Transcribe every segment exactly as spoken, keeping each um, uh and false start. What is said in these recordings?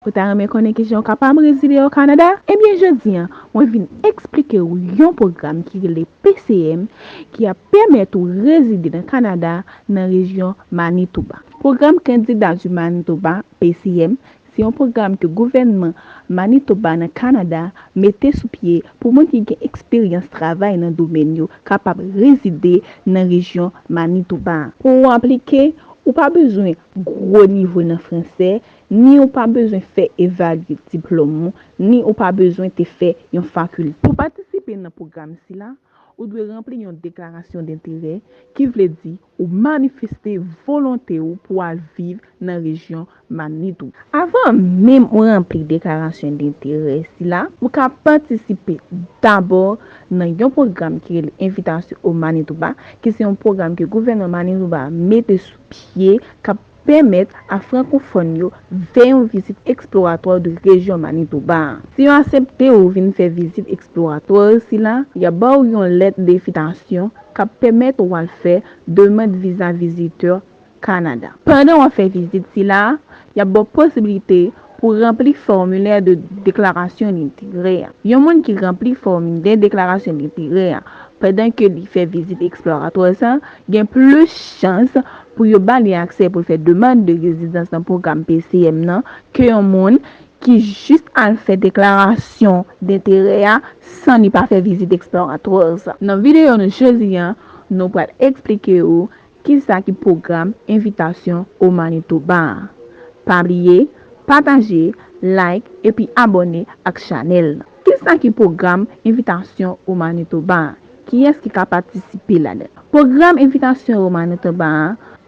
Ou ta renmen konnen kijan w kapab rezide o Kanada? Ebyen, jodi a, mwen vin eksplike w yon pwogram ki rele P C M, ki ap pèmèt ou rezide nan Kanada, nan rejyon Manitoba. Pwogram Kandida du Manitoba, P C M, se yon pwogram ke gouvènman Manitoba nan Kanada mete sou pye pou moun ki gen eksperyans travay nan domèn yo kapab rezide nan rejyon Manitoba. Pou w aplike, ou pa bezwen gwo nivo nan fransè, ni ou pa bezwen fè evalye diplòm ou, ni ou pa bezwen te fè yon fakilte. Pou patisipe nan pwogram sila, ou dwe ranpli yon deklarasyon denterè, ki vle di ou manifeste volonte w pou al viv nan rejyon Manitoba. Avan menm ou ranpli deklarasyon denterè sila, ou ka patisipe dabò nan yon pwogram ki rele Invitation au Manitoba, ki se yon pwogram ke gouvènman Manitoba mete sou pye, k ap pèmèt a frankofòn yo fè yon vizit eksploratwa de rejyon Manitoba a. Si yo aksepte ou vin fè vizit eksploratwa sila, y ap ba w yon lèt denvitasyon k ap pèmèt ou al fè demann viza vizitè Kanada. Pandan w ap fè vizit sila, y ap ba w posiblite pou ranpli fòmilè de deklarasyon denterè a. Yon moun ki ranpli fòmilè deklarasyon denterè a pandan ke li fè vizit eksploratwa sa, gen plis chans pou yo ba li aksè pou l fè demann de rezidans nan pwogram P C M nan ke yon moun ki jis al fè deklarasyon denterè a san li pa fè vizit eksploratwa sa. Nan videyo nou jodi a, nou pral eksplike ou kisa ki pwogram Invitation au Manitoba a. Pa bliye, pataje, like, epi abòne ak chanèl nan. Kisa ki pwogram Invitation au Manitoba a? Kiyès ki ka patisipe ladan l? Pwogram Invitation au Manitoba a,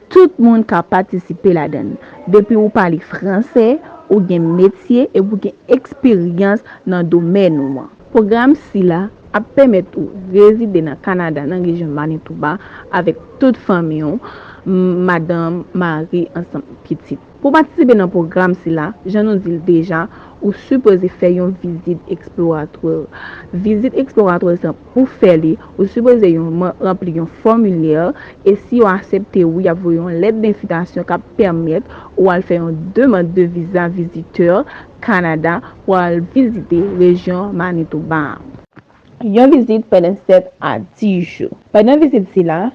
tout moun ka patisipe ladan l, depi ou pale fransè, ou gen metye epi ou gen eksperyans nan domèn ou an. Pwogram sila ap pèmèt ou rezide nan Kanada, nan rejyon Manitoba, avèk tout fanmi w, m-, madanm, mari, ansanm pitit. Pou patisipe nan pwogram sila, jan nou di l deja, ou sipoze fè yon vizit eksploratwa. Vizit eksploratwa sa, pou fè li, ou sipoze yon, ranpli yon fòmilè, e si yo aksepte ou, y ap voye yon lèt denvitasyon k ap pèmèt ou al fè yon demann de viza vizitè Kanada pou al vizite rejyon Manitoba a. Yon vizit pandan sèt a dis jou. Pandan vizit sila,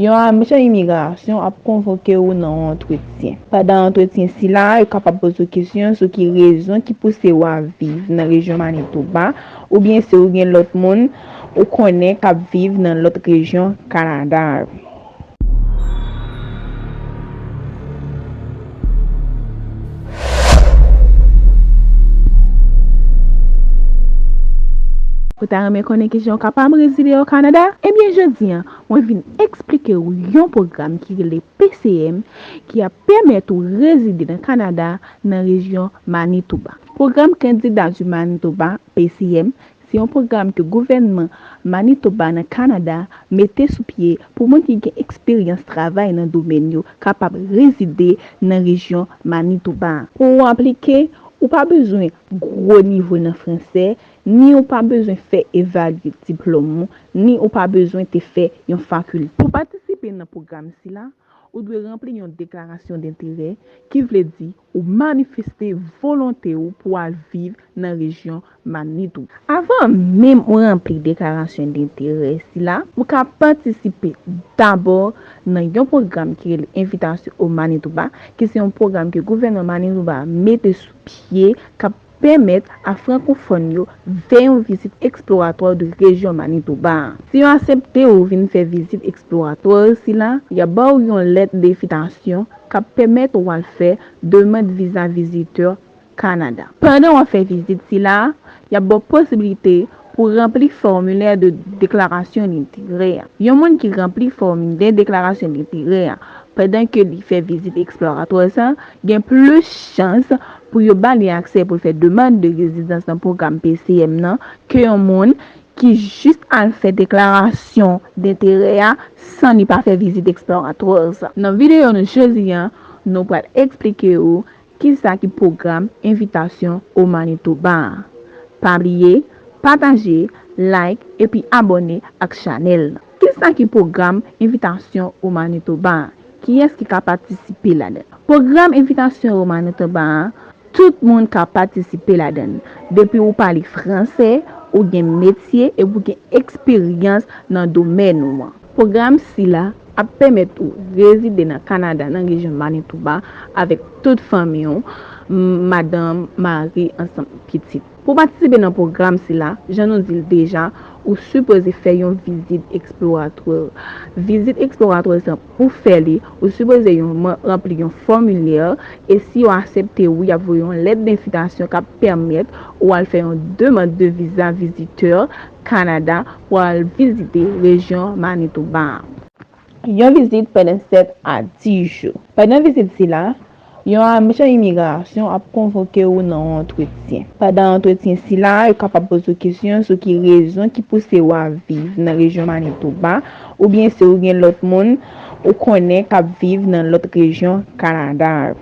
yon ajan imigrasyon ap konvoke ou nan yon antretyen. Pandan antretyen sila, yo kapab poze w kesyon sou ki rezon ki pouse w a viv nan rejyon Manitoba, oubyen si w gen lòt moun ou konnen k ap viv nan lòt rejyon Kanada yo. Ou ta renmen konnen kijan w kapab rezide o Kanada? Ebyen, jodi a, mwen vin eksplike w yon pwogram ki rele P C M, ki ap pèmèt ou rezide nan Kanada, nan rejyon Manitoba. Pwogram Kandida du Manitoba, P C M, se yon pwogram ke gouvènman Manitoba nan Kanada mete sou pye pou moun ki gen eksperyans travay nan domèn yo kapab rezide nan rejyon Manitoba a. Pou w aplike, ou pa bezwen gwo nivo nan fransè, ni ou pa bezwen fè evalye diplòm ou, ni ou pa bezwen te fè yon fakilte. Pou patisipe nan pwogram sila, ou dwe ranpli yon deklarasyon denterè, ki vle di ou manifeste volonte w pou al viv nan rejyon Manitoba. Avan menm ou ranpli deklarasyon denterè sila, ou ka patisipe dabò nan yon pwogram ki rele Invitation au Manitoba, ki se yon pwogram ke gouvènman Manitoba mete sou pye, k ap pèmèt a frankofòn yo fè yon vizit eksploratwa de rejyon Manitoba a. Si yo aksepte ou vin fè vizit eksploratwa sila, y ap ba w yon lèt denvitasyon k ap pèmèt ou al fè demann viza vizitè Kanada. Pandan w ap fè vizit sila, y ap ba w posiblite pou ranpli fòmilè de deklarasyon denterè a. Yon moun ki ranpli fòmilè deklarasyon denterè a pandan ke li fè vizit eksploratwa sa, gen plis chans pou yo ba li aksè pou l fè demann de rezidans nan pwogram P C M nan ke yon moun ki jis al fè deklarasyon denterè a san li pa fè vizit eksploratwa sa. Nan videyo nou jodi a, nou pral eksplike ou kisa ki pwogram Invitation au Manitoba a. Pa bliye, pataje, like, epi abòne ak chanèl nan. Kisa ki pwogram Invitation au Manitoba a? Kiyès ki ka patisipe ladan l? Pwogram Invitation au Manitoba a, Tout moun ka patisipe ladan l, depi ou pale fransè, ou gen metye epi ou gen eksperyans nan domèn ou an. Pwogram sila ap pèmèt ou rezide nan Kanada, nan rejyon Manitoba, avèk tout fanmi w, m-, madanm, mari, ansanm pitit. Pou patisipe nan pwogram sila, jan nou di l deja, ou sipoze fè yon vizit eksploratwa. Vizit eksploratwa sa, pou fè li, ou sipoze yon, ranpli yon fòmilyè, e si yo aksepte w, y ap voye yon lèt denvitasyon k ap pèmèt ou al fè yon demann de viza vizitè Kanada pou al vizite rejyon Manitoba a. Yon vizit pandan sèt a dis jou. Pandan vizit sila, yon ajan imigrasyon ap konvoke w nan yon antretyen. Pandan antretyen sila, yo kapab poze w kesyon sou ki rezon ki pouse w a viv nan rejyon Manitoba, oubyen si w gen lòt moun ou konnen k ap viv nan lòt rejyon Kanada.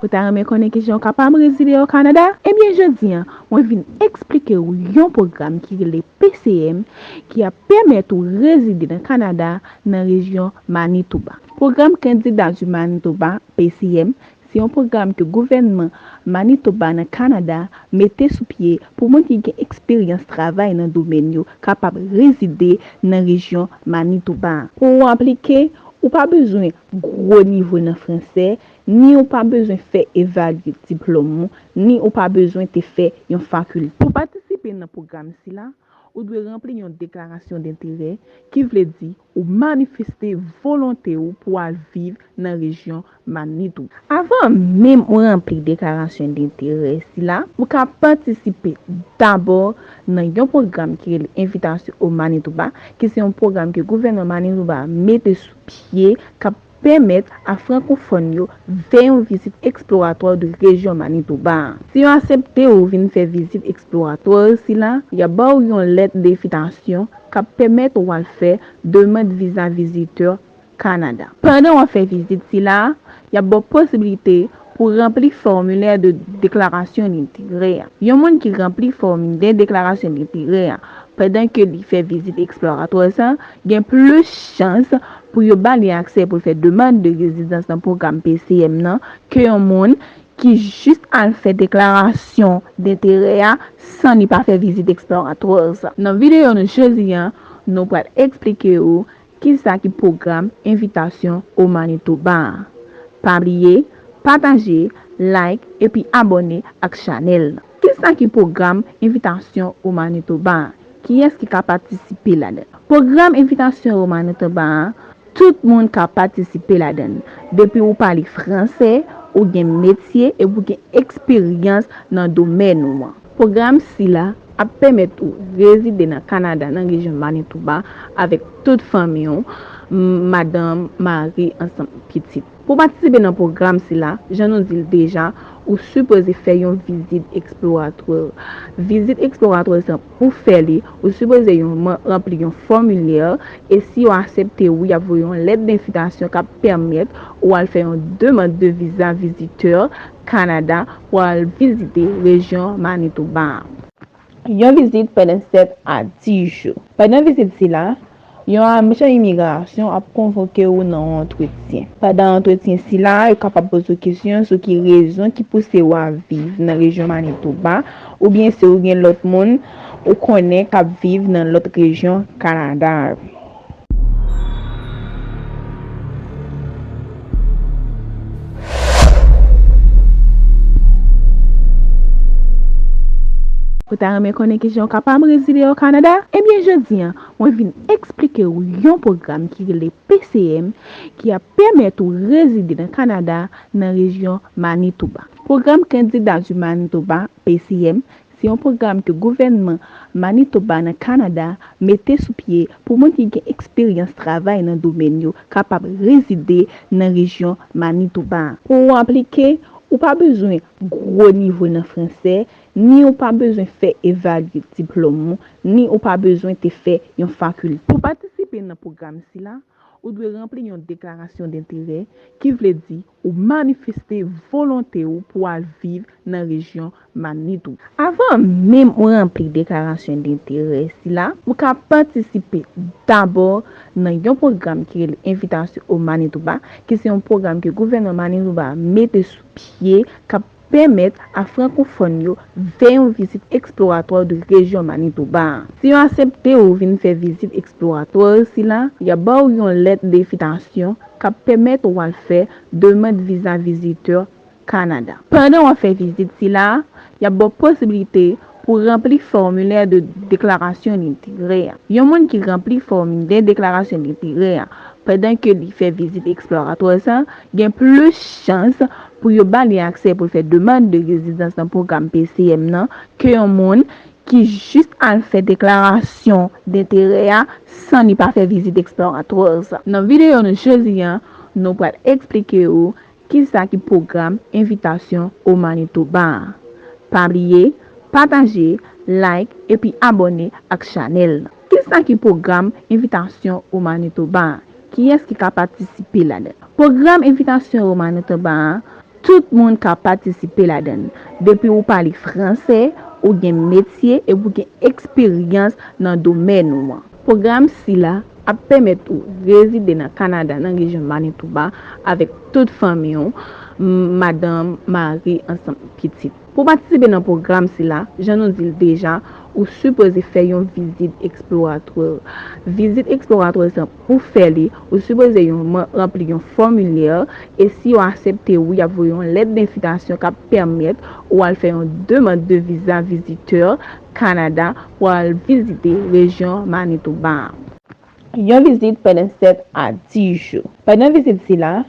Ou ta renmen konnen kijan w kapab rezide o Kanada? Ebyen, jodi a, mwen vin eksplike w yon pwogram ki rele P C M, ki ap pèmèt ou rezide nan Kanada, nan rejyon Manitoba. Pwogram Candidat du Manitoba, P C M, se yon pwogram ke gouvènman Manitoba nan Kanada mete sou pye pou moun ki gen eksperyans travay nan domèn yo kapab rezide nan rejyon Manitoba. Pou w aplike, ou pa bezwen gwo nivo nan fransè, ni ou pa bezwen fè evalye diplòm ou, ni ou pa bezwen te fè yon fakilte. Pou patisipe nan pwogram sila, ou dwe ranpli yon deklarasyon denterè, ki vle di ou manifeste volonte ou pou al viv nan rejyon Manitoba. Avan menm ou ranpli deklarasyon denterè sila, ou ka patisipe dabò nan yon pwogram ki rele Invitation au Manitoba, ki se yon pwogram ke gouvènman Manitoba mete sou pye, k ap pèmèt a frankofòn yo fè yon vizit eksploratwa de rejyon Manitoba a. Si yo aksepte ou vin fè vizit eksploratwa sila, y ap ba w yon lèt denvitasyon k ap pèmèt ou al fè demann viza vizitè Kanada. Pandan w ap fè vizit sila, y ap ba w posiblite pou ranpli fòmilè de deklarasyon denterè a. Yon moun ki ranpli fòmilè deklarasyon denterè a pandan ke li fè vizit eksploratwa sa, gen plis chans pou yo ba li aksè pou l fè demann de rezidans nan pwogram P C M nan ke yon moun ki jis al fè deklarasyon denterè a san li pa fè vizit eksploratwa sa. Nan videyo nou jodi a, nou pral eksplike ou kisa ki pwogram Invitation au Manitoba a. Pa bliye, pataje, like, epi abòne ak chanèl nan. Kisa ki pwogram Invitation au Manitoba a? Kiyès ki ka patisipe ladan l? Pwogram Invitation au Manitoba a, tout moun ka patisipe ladan l, depi ou pale fransè, ou gen metye epi ou gen eksperyans nan domèn ou an. Pwogram sila ap pèmèt ou rezide nan Kanada, nan rejyon Manitoba, avèk tout fanmi w, m-, madanm, mari, ansanm pitit. Pou patisipe nan pwogram sila, jan nou di l deja, ou sipoze fè yon vizit eksploratwa. Vizit eksploratwa sa, pou fè li, ou sipoze yon, ranpli yon fòmilyè, e si yo aksepte w, y ap voye yon lèt denvitasyon k ap pèmèt ou al fè yon demann de viza vizitè Kanada pou al vizite rejyon Manitoba a. Yon vizit pandan sèt a dis jou. Pandan vizit sila, yon ajan imigrasyon ap konvoke w nan yon antretyen. Pandan antretyen sila, yo kapab poze w kesyon sou ki rezon ki pouse w a viv nan rejyon Manitoba, oubyen si w gen lòt moun ou konnen k ap viv nan lòt rejyon Kanada. Ou ta renmen konnen kijan w kapab rezide o Kanada? Ebyen, jodi a, mwen vin eksplike w yon pwogram ki rele P C M, ki ap pèmèt ou rezide nan Kanada, nan rejyon Manitoba. Pwogram Candidat du Manitoba, P C M, se yon pwogram ke gouvènman Manitoba nan Kanada mete sou pye pou moun ki gen eksperyans travay nan domèn yo kapab rezide nan rejyon Manitoba a. Pou w aplike, ou pa bezwen gwo nivo nan fransè, ni ou pa bezwen fè evalye diplòm ou, ni ou pa bezwen te fè yon fakilte. Pou patisipe nan pwogram sila, ou dwe ranpli yon deklarasyon denterè, ki vle di ou manifeste volonte w pou al viv nan rejyon Manitoba. Avan menm ou ranpli deklarasyon denterè sila, ou ka patisipe dabò nan yon pwogram ki rele Invitation au Manitoba, ki se yon pwogram ke gouvènman Manitoba mete sou pye, k ap pèmèt a frankofòn yo fè yon vizit eksploratwa de rejyon Manitoba a. Si yo aksepte ou vin fè vizit eksploratwa sila, y ap ba w yon lèt denvitasyon k ap pèmèt ou al fè demann viza vizitè Kanada. Pandan w ap fè vizit sila, y ap ba w posiblite pou ranpli fòmilè de deklarasyon denterè a. Yon moun ki ranpli fòmilè deklarasyon denterè a pandan ke li fè vizit eksploratwa sa, gen plis chans pou yo ba li aksè pou l fè demann de rezidans nan pwogram P C M nan ke yon moun ki jis al fè deklarasyon denterè a san li pa fè vizit eksploratwa sa. Nan videyo nou jodi a, nou pral eksplike ou kisa ki pwogram Invitation au Manitoba a. Pa bliye, pataje, like, epi abòne ak chanèl la. Kisa ki pwogram Invitation au Manitoba a? Kiyès ki ka patisipe ladan l? Pwogram Invitation au Manitoba a, tout moun ka patisipe ladan l. Depi ou pale fransè, ou gen metye epi ou gen eksperyans nan domèn ou an. Pwogram sila ap pèmèt ou rezide nan Kanada, nan rejyon Manitoba, avèk tout fanmi w, m-, madanm, mari, ansanm pitit. Pou patisipe nan pwogram sila, jan nou di l deja, ou sipoze fè yon vizit eksploratwa. Vizit eksploratwa sa, pou fè li, ou sipoze yon man-, ranpli yon fòmilè, e si yo aksepte ou, y ap voye yon lèt denvitasyon k ap pèmèt ou al fè yon demann de viza vizitè Kanada pou al vizite rejyon Manitoba a. Yon vizit pandan sèt a dis jou. Pandan vizit sila,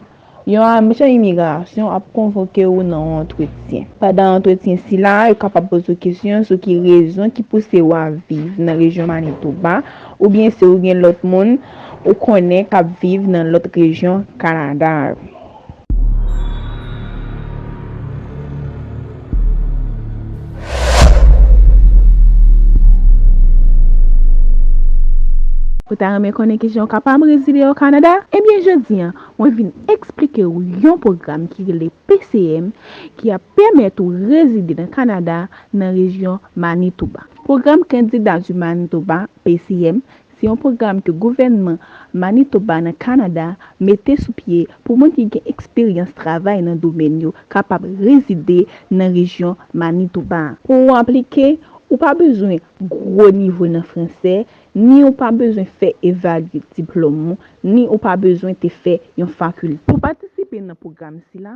yon ajan imigrasyon ap konvoke ou nan yon antretyen. Pandan antretyen sila, yo kapab poze w kesyon sou ki rezon ki pouse w a viv nan rejyon Manitoba, oubyen si w gen lòt moun ou konnen k ap viv nan lòt rejyon Kanada. Ou ta renmen konnen kijan w kapab rezide o Kanada? Ebyen, jodi a, mwen vin eksplike w yon pwogram ki rele P C M, ki ap pèmèt ou rezide nan Kanada, nan rejyon Manitoba. Pwogram Candidat du Manitoba, P C M, se yon pwogram ke gouvènman Manitoba nan Kanada mete sou pye pou moun ki gen eksperyans travay nan domèn yo kapab rezide nan rejyon Manitoba. Pou w aplike, ou pa bezwen gwo nivo nan fransè, ni ou pa bezwen fè evalye diplòm ou, ni ou pa bezwen te fè yon fakilte. Pou patisipe nan pwogram sila,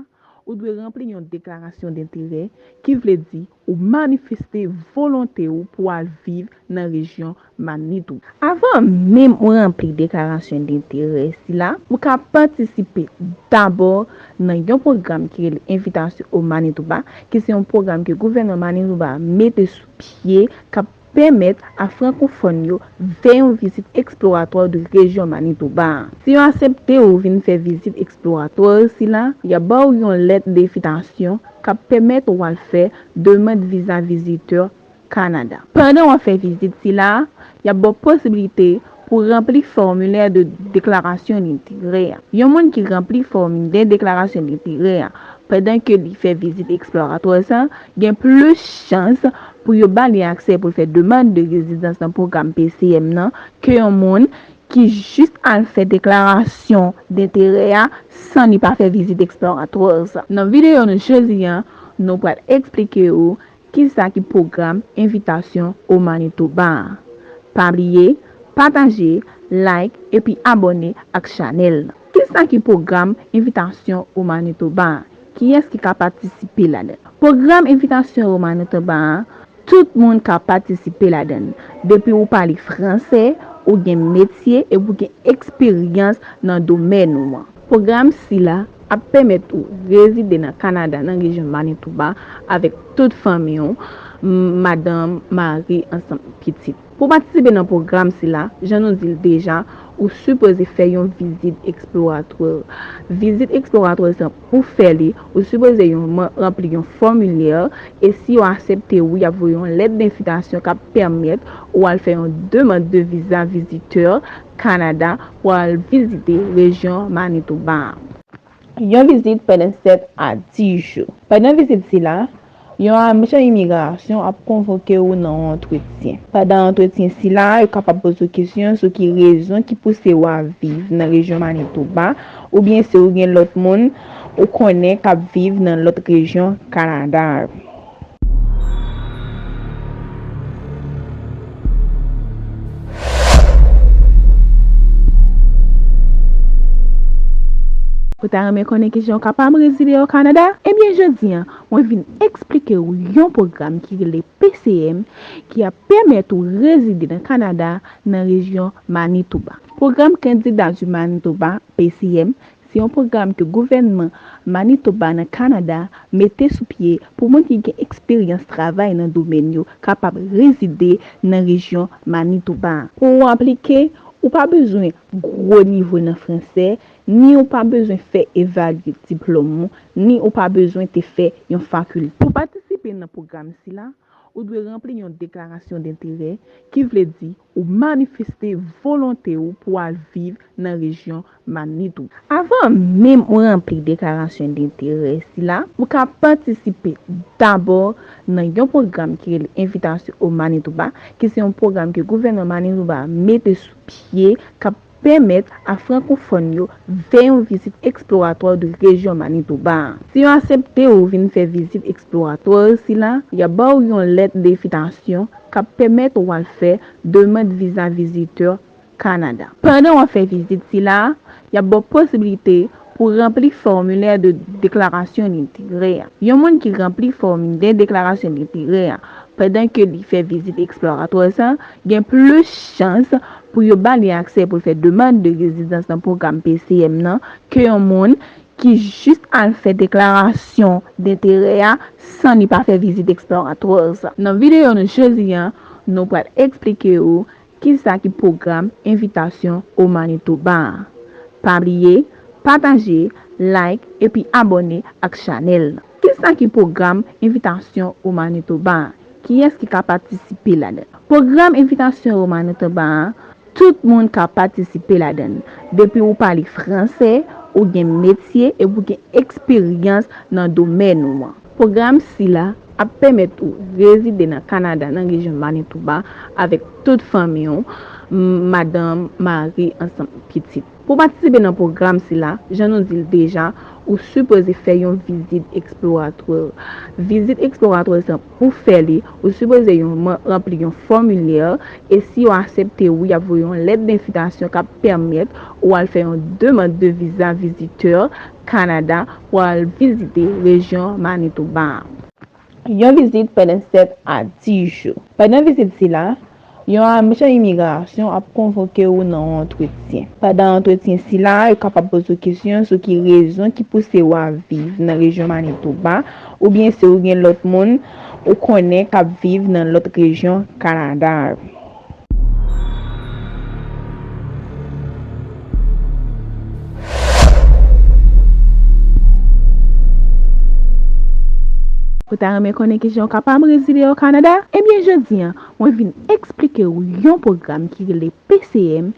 ou dwe ranpli yon deklarasyon denterè, ki vle di ou manifeste volonte w pou al viv nan rejyon Manitoba. Avan menm ou ranpli deklarasyon denterè sila, ou ka patisipe dabò nan yon pwogram ki rele Invitation au Manitoba, ki se yon pwogram ke gouvènman Manitoba mete sou pye, k ap pèmèt a frankofòn yo fè yon vizit eksploratwa de rejyon Manitoba a. Si yo aksepte ou vin fè vizit eksploratwa sila, y ap ba w yon lèt denvitasyon k ap pèmèt ou al fè demann viza vizitè Kanada. Pandan w ap fè vizit sila, y ap ba w posiblite pou ranpli fòmilè de deklarasyon denterè a. Yon moun ki ranpli fòmilè deklarasyon denterè a pandan ke li fè vizit eksploratwa sa, gen plis chans pou yo ba li aksè pou l fè demann de rezidans nan pwogram P C M nan ke yon moun ki jis al fè deklarasyon denterè a san li pa fè vizit eksploratwa sa. Nan videyo nou jodi a, nou pral eksplike ou kisa ki pwogram Invitation au Manitoba a. Pa bliye, pataje, like, epi abòne ak chanèl la. Kisa ki pwogram Invitation au Manitoba a? Kiyès ki ka patisipe ladan l? Pwogram Invitation au Manitoba a, tout moun ka patisipe ladan l. Depi ou pale fransè, ou gen metye epi ou gen eksperyans nan domèn ou an. Pwogram sila ap pèmèt ou rezide nan Kanada, nan rejyon Manitoba, avèk tout fanmi w, m-, madanm, mari, ansanm pitit. Pou patisipe nan pwogram sila, jan nou di l deja, ou sipoze fè yon vizit eksploratwa. Vizit eksploratwa sa, pou fè li, ou sipoze yon, ranpli yon fòmilè, e si yo aksepte w, y ap voye yon lèt envitasyon k ap pèmèt ou al fè yon demann de viza vizitè Kanada pou al vizite rejyon Manitoba a. Yon vizit pandan sèt a dis jou. Pandan vizit sila, yon ajan imigrasyon ap konvoke w nan yon antretyen. Pandan antretyen sila, yo kapab poze w kesyon sou ki rezon ki pouse w a viv nan rejyon Manitoba, oubyen si w gen lòt moun ou konnen k ap viv nan lòt rejyon Kanada. Ou ta renmen konnen kijan w kapab rezide o Kanada? Ebyen, jodi a, mwen vin eksplike w yon pwogram ki rele P C M, ki ap pèmèt ou rezide nan Kanada, nan rejyon Manitoba. Pwogram Candidat du Manitoba, P C M, se yon pwogram ke gouvènman Manitoba nan Kanada mete sou pye pou moun ki gen eksperyans travay nan domèn yo kapab rezide nan rejyon Manitoba a. Pou w aplike, ou pa bezwen gwo nivo nan franse, ni ou pa bezwen fè evalye diplòm ou, ni ou pa bezwen te fè yon fakilte. Pou patisipe nan pwogram sila, ou dwe ranpli yon deklarasyon denterè, ki vle di ou manifeste volonte w pou al viv nan rejyon Manitoba. Avan menm ou ranpli deklarasyon denterè sila, ou ka patisipe dabò nan yon pwogram ki rele Invitation au Manitoba, ki se yon pwogram ke gouvènman Manitoba mete sou pye, k ap pèmèt a frankofòn yo fè yon vizit eksploratwa de rejyon Manitoba a. Si yo aksepte w vin fè vizit eksploratwa sila, y ap ba w yon lèt envitasyon k ap pèmèt ou al fè demann viza vizitè Kanada. Pandan w ap fè vizit sila, y ap ba w posiblite pou ranpli fòmilè de deklarasyon denterè a. Yon moun ki ranpli fòmilè deklarasyon denterè a pandan ke li fè vizit eksploratwa sa, gen plis chans pou yo ba li aksè pou l fè demann de rezidans nan pwogram P C M nan ke yon moun ki jis al fè deklarasyon denterè a san li pa fè vizit eksploratwa sa. Nan videyo nou jodi a, nou pral eksplike w kisa ki pwogram Invitation au Manitoba a. Pa bliye, pataje, like epi abòne ak chanèl nan. Kisa ki pwogram Invitation au Manitoba a? Kiyès ki ka patisipe ladan l? Pwogram Invitation au Manitoba a, tout moun ka patisipe ladan l, depi ou pale franse, ou gen metye epi ou gen eksperyans nan domèn ou an. Pwogram sila ap pèmèt ou rezide nan Kanada, nan rejyon Manitoba, avèk tout fanmi w, m-, madanm, mari, ansanm pitit. Pou patisipe nan pwogram sila, jan nou di l deja, ou sipoze fè yon vizit eksploratwa. Vizit eksploratwa sa, pou fè li, ou sipoze yon, ranpli yon fòmilè, e si yo aksepte w, y ap voye yon lèt envitasyon k ap pèmèt ou al fè yon demann de viza vizitè Kanada pou al vizite rejyon Manitoba a. Yon vizit pandan sèt a dis jou. Pandan vizit sila, yon ajan imigrasyon ap konvoke w nan yon antretyen. Pandan antretyen sila, yo kapab poze w kesyon sou ki rezon ki pouse w a viv nan rejyon Manitoba, oubyen si w gen lòt moun ou konnen k ap viv nan lòt rejyon Kanada. Ou ta renmen konnen kijan w kapab rezide o Kanada? Ebyen, jodi a, mwen vin eksplike w yon pwogram ki rele P C M,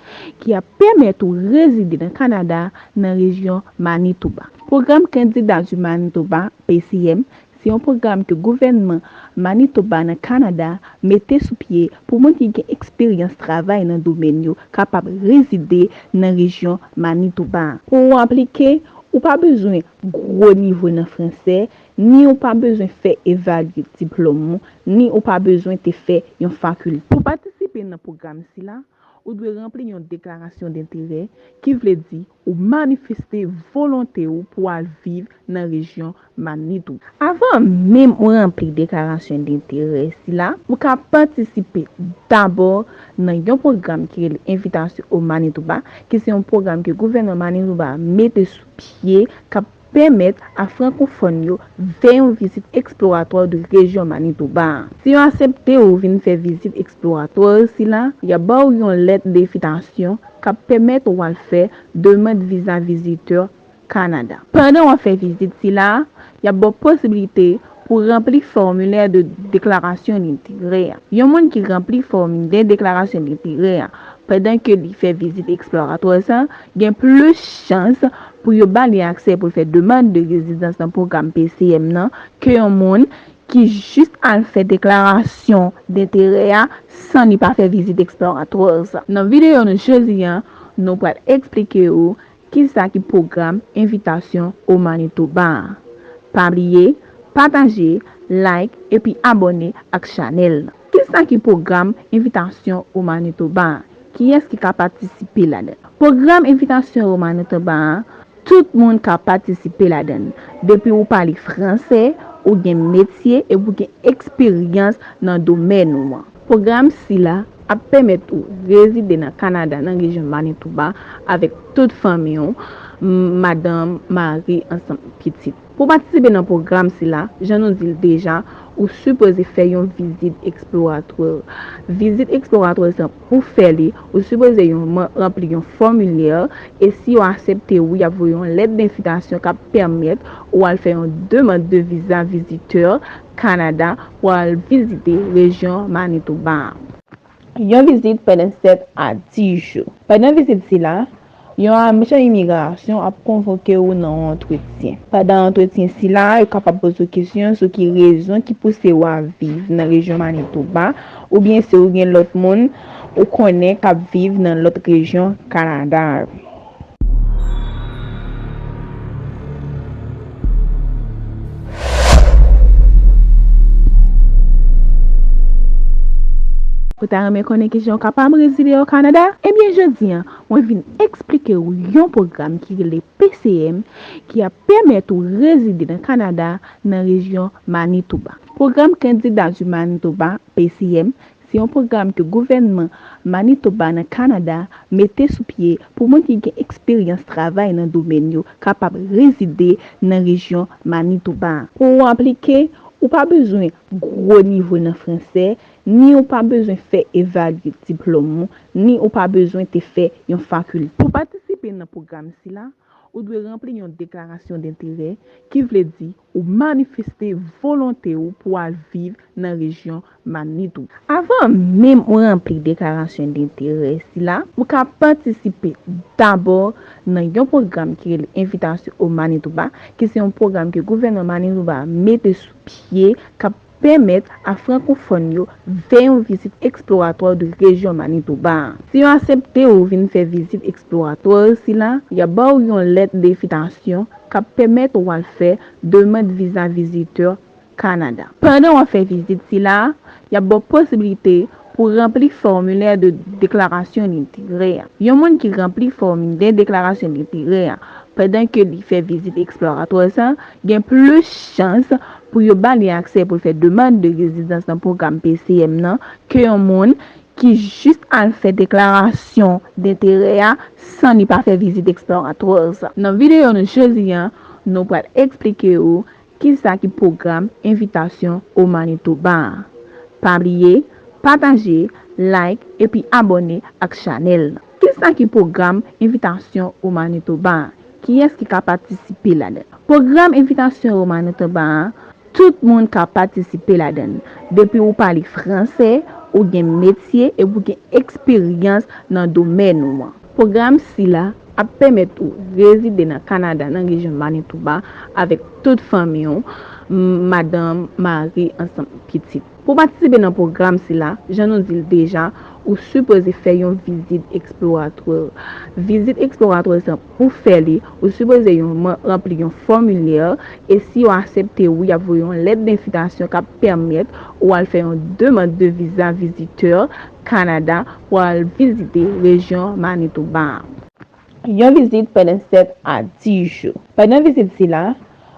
ki ap pèmèt ou rezide nan Kanada, nan rejyon Manitoba. Pwogram Candidat du Manitoba, P C M, se yon pwogram ke gouvènman Manitoba nan Kanada mete sou pye pou moun ki gen eksperyans travay nan domèn yo kapab rezide nan rejyon Manitoba a. Pou w aplike, ou pa bezwen gwo nivo nan franse, ni ou pa bezwen fè evalye diplòm ou, ni ou pa bezwen te fè yon fakilte. Pou patisipe nan pwogram sila, ou dwe ranpli yon deklarasyon denterè, ki vle di ou manifeste volonte w pou al viv nan rejyon Manitoba. Avan menm ou ranpli deklarasyon denterè sila, ou ka patisipe dabò nan yon pwogram ki rele Invitation au Manitoba, ki se yon pwogram ke gouvènman Manitoba mete sou pye, k ap pèmèt a frankofòn yo fè yon vizit eksploratwa de rejyon Manitoba a. Si yo aksepte ou vin fè vizit eksploratwa sila, y ap ba w yon lèt denvitasyon k ap pèmèt ou al fè demann viza vizitè Kanada. Pandan w ap fè vizit sila a, y ap ba w posiblite pou ranpli fòmilè de deklarasyon denterè a. Yon moun ki ranpli fòmilè deklarasyon denterè a pandan ke li fè vizit eksploratwa sa, gen plis chans pou yo ba li aksè pou l fè demann de rezidans nan pwogram P C M nan ke yon moun ki jis al fè deklarasyon denterè a san li pa fè vizit eksploratwa sa. Nan videyo nou jodi a, nou pral eksplike ou kisa ki pwogram envitasyon o Manitoba a. Pa bliye, pataje, like epi abòne ak chanèl nan. Kisa ki pwogram envitasyon o Manitoba a? Kiyès ki ka patisipe ladan l? Pwogram envitasyon o Manitoba a, tout moun ka patisipe ladan l. Depi ou pale fransè, ou gen metye epi ou gen eksperyans nan domèn ou an. Pwogram sila ap pèmèt ou rezide nan Kanada, nan rejyon Manitoba, avèk tout fanmi w, m-, madanm, mari, ansanm pitit. Pou patisipe nan pwogram sila, jan nou di l deja, ou sipoze fè yon vizit eksploratwa. Vizit eksploratwa sa, pou fè li, ou sipoze yon man-, ranpli yon fòmilè, e si yo aksepte ou, y ap voye yon lèt denvitasyon k ap pèmèt ou al fè yon demann de viza vizitè Kanada pou al vizite rejyon Manitoba a. Yon vizit pandan sèt a dis jou. Pandan vizit sila, yon ajan imigrasyon ap konvoke ou nan yon antretyen. Pandan antretyen sila, yo kapab poze w kesyon sou ki rezon ki pouse w a viv nan rejyon Manitoba, oubyen si w gen lòt moun ou konnen k ap viv nan lòt rejyon Kanada. Ou ta renmen konnen kijan w kapab rezide o Kanada? Ebyen, jodi a, mwen vin eksplike w yon pwogram ki rele P C M ki ap pèmèt ou rezide nan Kanada nan rejyon Manitoba. Pwogram Kandida di Manitoba, P C M, se yon pwogram ke gouvènman Manitoba nan Kanada mete sou pye pou moun ki gen eksperyans travay nan domèn yo kapab rezide nan rejyon Manitoba a. Pou w aplike, ou pa bezwen gwo nivo nan fransè, ni ou pa bezwen fè evalye diplòm ou, ni ou pa bezwen te fè yon fakilte. Pou patisipe nan pwogram sila, ou dwe ranpli yon deklarasyon denterè, ki vle di ou manifeste volonte ou pou al viv nan rejyon Manitoba. Avan menm ou ranpli deklarasyon denterè sila, ou ka patisipe dabò nan yon pwogram ki rele Envitasyon o Manitoba, ki se yon pwogram ke gouvènman Manitoba mete sou pye, k ap pèmèt a frankofòn yo fè yon vizit eksploratwa de rejyon Manitoba a. Si yo aksepte ou vin fè vizit eksploratwa sila, y ap ba w yon lèt denvitasyon k ap pèmèt ou al fè demann viza vizitè Kanada. Pandan w ap fè vizit sila a, y ap ba w posiblite pou ranpli fòmilè de deklarasyon denterè a. Yon moun ki ranpli fòmilè deklarasyon denterè a pandan ke li fè vizit eksploratwa sa, gen plis chans pou yo ba li aksè pou l fè demann de rezidans nan pwogram P C M nan ke yon moun ki jis al fè deklarasyon denterè a san li pa fè vizit eksploratwa sa. Nan videyo nou jodi a, nou pral eksplike ou kisa ki pwogram Envitasyon o Manitoba a. Pa bliye, pataje, like epi abòne ak chanèl nan. Kisa ki pwogram Envitasyon o Manitoba a? Kiyès ki ka patisipe ladan l? Pwogram Envitasyon o Manitoba a, tout moun ka patisipe ladan l. Depi ou pale fransè, ou gen metye epi ou gen eksperyans nan domèn ou an. Pwogram sila ap pèmèt ou rezide nan Kanada, nan rejyon Manitoba, avèk tout fanmi w, m-, madanm, mari, ansanm pitit. Pou patisipe nan pwogram sila, jan nou di l deja, ou sipoze fè yon vizit eksploratwa. Vizit eksploratwa sa, pou fè li, ou sipoze yon man-, ranpli yon fòmilè, e si yo aksepte ou, y ap voye yon lèt denvitasyon k ap pèmèt ou al fè yon demann de viza vizitè Kanada pou al vizite rejyon Manitoba a. Yon vizit pandan sèt a dis jou. Pandan vizit sila,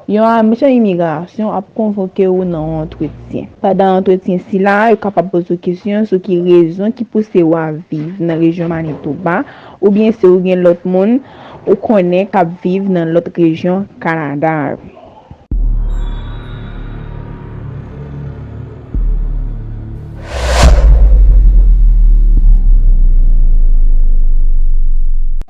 Yon ajan imigrasyon ap konvoke w nan yon antretyen. Pandan antretyen sila, yo kapab poze w kesyon sou ki rezon ki pouse w a viv nan rejyon Manitoba, oubyen si w gen lòt moun ou konnen k ap viv nan lòt rejyon Kanada.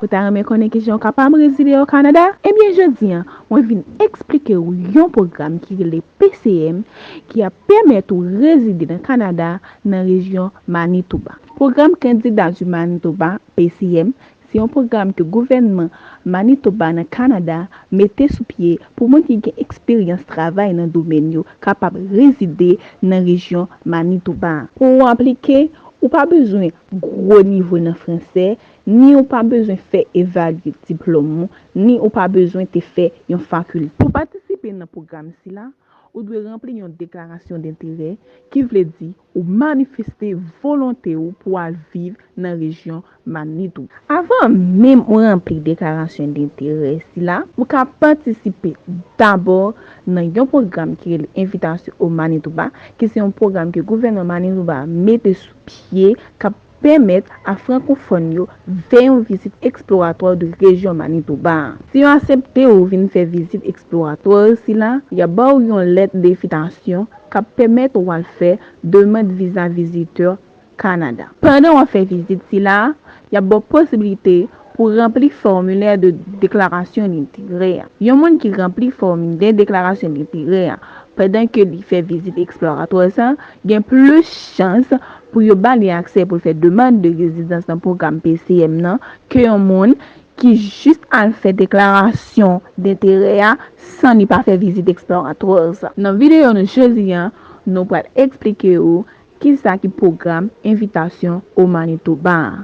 Ou ta renmen konnen kijan w kapab rezide o Kanada? Ebyen, jodi a, mwen vin eksplike w yon pwogram ki rele P C M, ki ap pèmèt ou rezide nan Kanada, nan rejyon Manitoba. Pwogram Candidat du Manitoba, P C M, se yon pwogram ke gouvènman Manitoba nan Kanada mete sou pye pou moun ki gen eksperyans travay nan domèn yo kapab rezide nan rejyon Manitoba. Pou w aplike, ou pa bezwen gwo nivo nan fransè, ni ou pa bezwen fè evalye diplòm ou, ni ou pa bezwen te fè yon fakilte. Pou patisipe nan pwogram sila, ou dwe ranpli yon deklarasyon denterè, ki vle di ou manifeste volonte w pou al viv nan rejyon Manitoba. Avan menm ou ranpli deklarasyon denterè sila, ou ka patisipe dabò nan yon pwogram ki rele Invitation au Manitoba, ki se yon pwogram ke gouvènman Manitoba mete sou pye, k ap pèmèt a frankofòn yo fè yon vizit eksploratwa de rejyon Manitoba a. Si yo aksepte ou vin fè vizit eksploratwa sila, y ap ba w yon lèt denvitasyon k ap pèmèt ou al fè demann viza vizitè Kanada. Pandan w ap fè vizit sila, y ap ba w posiblite pou ranpli fòmilè de deklarasyon denterè a. Yon moun ki ranpli fòmilè deklarasyon denterè a pandan ke li fè vizit eksploratwa sa, gen plis chans pou yo ba li aksè pou l fè demann de rezidans nan pwogram P C M nan ke yon moun ki jis al fè deklarasyon denterè a san li pa fè vizit eksploratwa sa. Nan videyo nou jodi a, nou pral eksplike ou kisa ki pwogram Invitation au Manitoba a.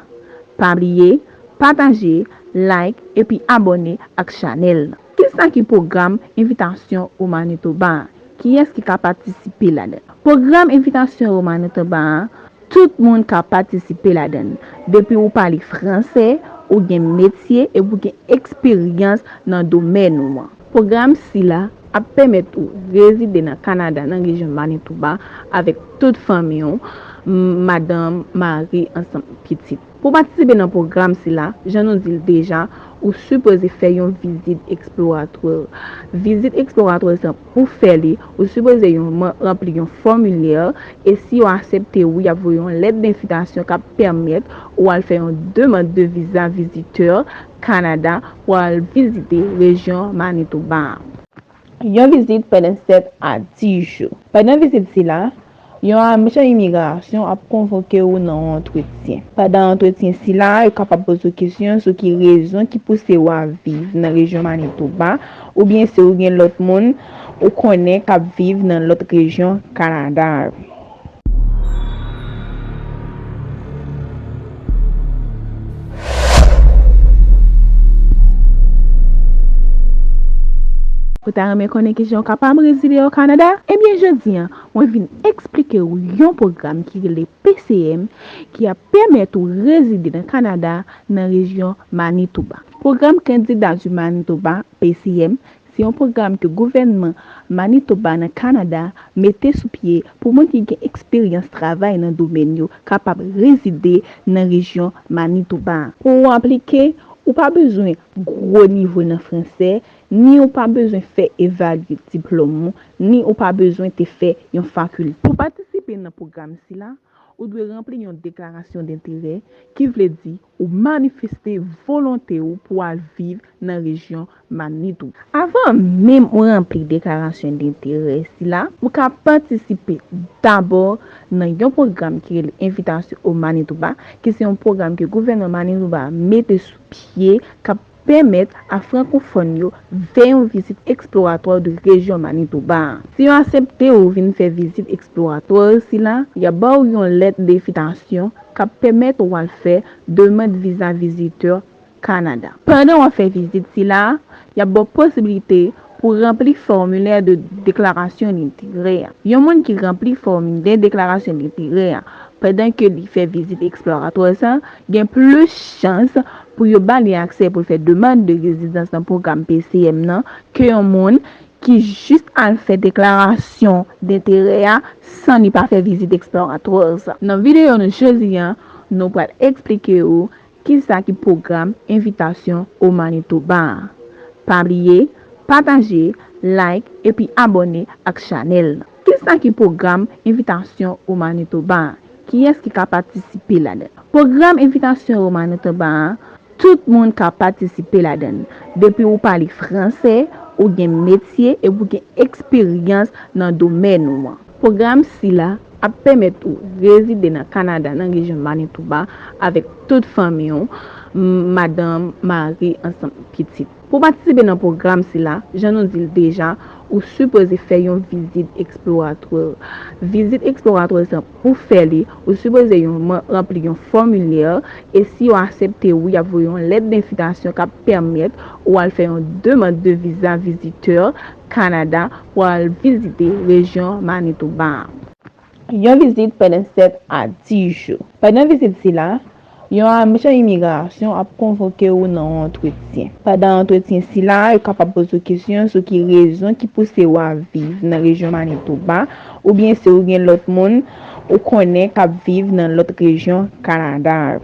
Pa bliye, pataje, like, epi abòne ak chanèl nan. Kisa ki pwogram Invitation au Manitoba a? Kiyès ki ka patisipe ladan l? Pwogram Invitation au Manitoba a, tout moun ka patisipe ladan l. Depi ou pale fransè, ou gen metye epi ou gen eksperyans nan domèn ou an. Pwogram sila ap pèmèt ou rezide nan Kanada, nan rejyon Manitoba, avèk tout fanmi w, m-, madanm, mari, ansanm pitit. Pou patisipe nan pwogram sila, jan nou di l deja, ou sipoze fè yon vizit eksploratwa. Vizit eksploratwa sa, pou fè li, ou sipoze yon man-, ranpli yon fòmilè, e si yo aksepte ou, y ap voye yon lèt denvitasyon k ap pèmèt ou al fè yon demann de viza vizitè Kanada pou al vizite rejyon Manitoba a. Yon vizit pandan sèt a dis jou. Pandan vizit sila, yon ajan imigrasyon ap konvoke w nan yon antretyen. Pandan antretyen sila, yo kapab poze w kesyon sou ki rezon ki pouse w a viv nan rejyon Manitoba, oubyen si w gen lòt moun ou konnen k ap viv nan lòt rejyon Kanada. Ou ta renmen konnen kijan w kapab rezide o Kanada? Ebyen, jodi a, mwen vin eksplike w yon pwogram ki rele P C M, ki ap pèmèt ou rezide nan Kanada, nan rejyon Manitoba. Pwogram Candidat du Manitoba, P C M, se yon pwogram ke gouvènman Manitoba nan Kanada mete sou pye pou moun ki gen eksperyans travay nan domèn yo kapab rezide nan rejyon Manitoba a. Pou w aplike, ou pa bezwen gwo nivo nan fransè, ni ou pa bezwen fè evalye diplòm ou, ni ou pa bezwen te fè yon fakilte. Pou patisipe nan pwogram sila, ou dwe ranpli yon deklarasyon denterè, ki vle di ou manifeste volonte w pou al viv nan rejyon Manitoba. Avan menm ou ranpli deklarasyon denterè sila, ou ka patisipe dabò nan yon pwogram ki rele Invitation au Manitoba, ki se yon pwogram ke gouvènman Manitoba mete sou pye, k ap pèmèt a frankofòn yo fè yon vizit eksploratwa de rejyon Manitoba a. Si yo aksepte ou vin fè vizit eksploratwa sila, y ap ba w yon lèt denvitasyon k ap pèmèt ou al fè demann viza vizitè Kanada. Pandan w ap fè vizit sila, y ap ba w posiblite pou ranpli fòmilè de deklarasyon denterè a. Yon moun ki ranpli fòmilè deklarasyon denterè a pandan ke li fè vizit eksploratwa sa, gen plis chans pou yo ba li aksè pou l fè demann de rezidans nan pwogram P C M nan ke yon moun ki jis al fè deklarasyon denterè a san li pa fè vizit eksploratoires. Nan videyo nou jodi a, nou pral eksplike ou kisa ki pwogram envitasyon o Manitoba a. Pa bliye, pataje, like epi abòne ak chanèl. Kisa ki pwogram envitasyon o Manitoba a? Kiyès ki ka patisipe ladan l? Pwogram envitasyon o Manitoba a, tout moun ka patisipe ladan l. Depi ou pale fransè, ou gen metye epi ou gen eksperyans nan domèn ou an. Pwogram sila ap pèmèt ou rezide nan Kanada, nan rejyon Manitoba, avèk tout fanmi w, m-, madanm, mari, ansanm pitit. Pou w patisipe nan pwogram sila, jan nou di l deja, ou sipoze fè yon vizit eksploratoires. Vizit eksploratoires lan, pou w fè li, ou sipoze yon, ranpli yon fòmilyè, e si yo aksepte w, y ap voye yon lèt denvitasyon k ap pèmèt ou al fè yon demann de viza vizitè Kanada pou al vizite rejyon Manitoba a. Yon vizit pandan sèt a dis jou. Pandan vizit sila, yon ajan imigrasyon ap konvoke w nan yon antretyen. Pandan antretyen sila, yo kapab poze w kesyon sou ki rezon ki pouse w a viv nan rejyon Manitoba, oubyen si w gen lòt moun ou konnen k ap viv nan lòt rejyon Kanada.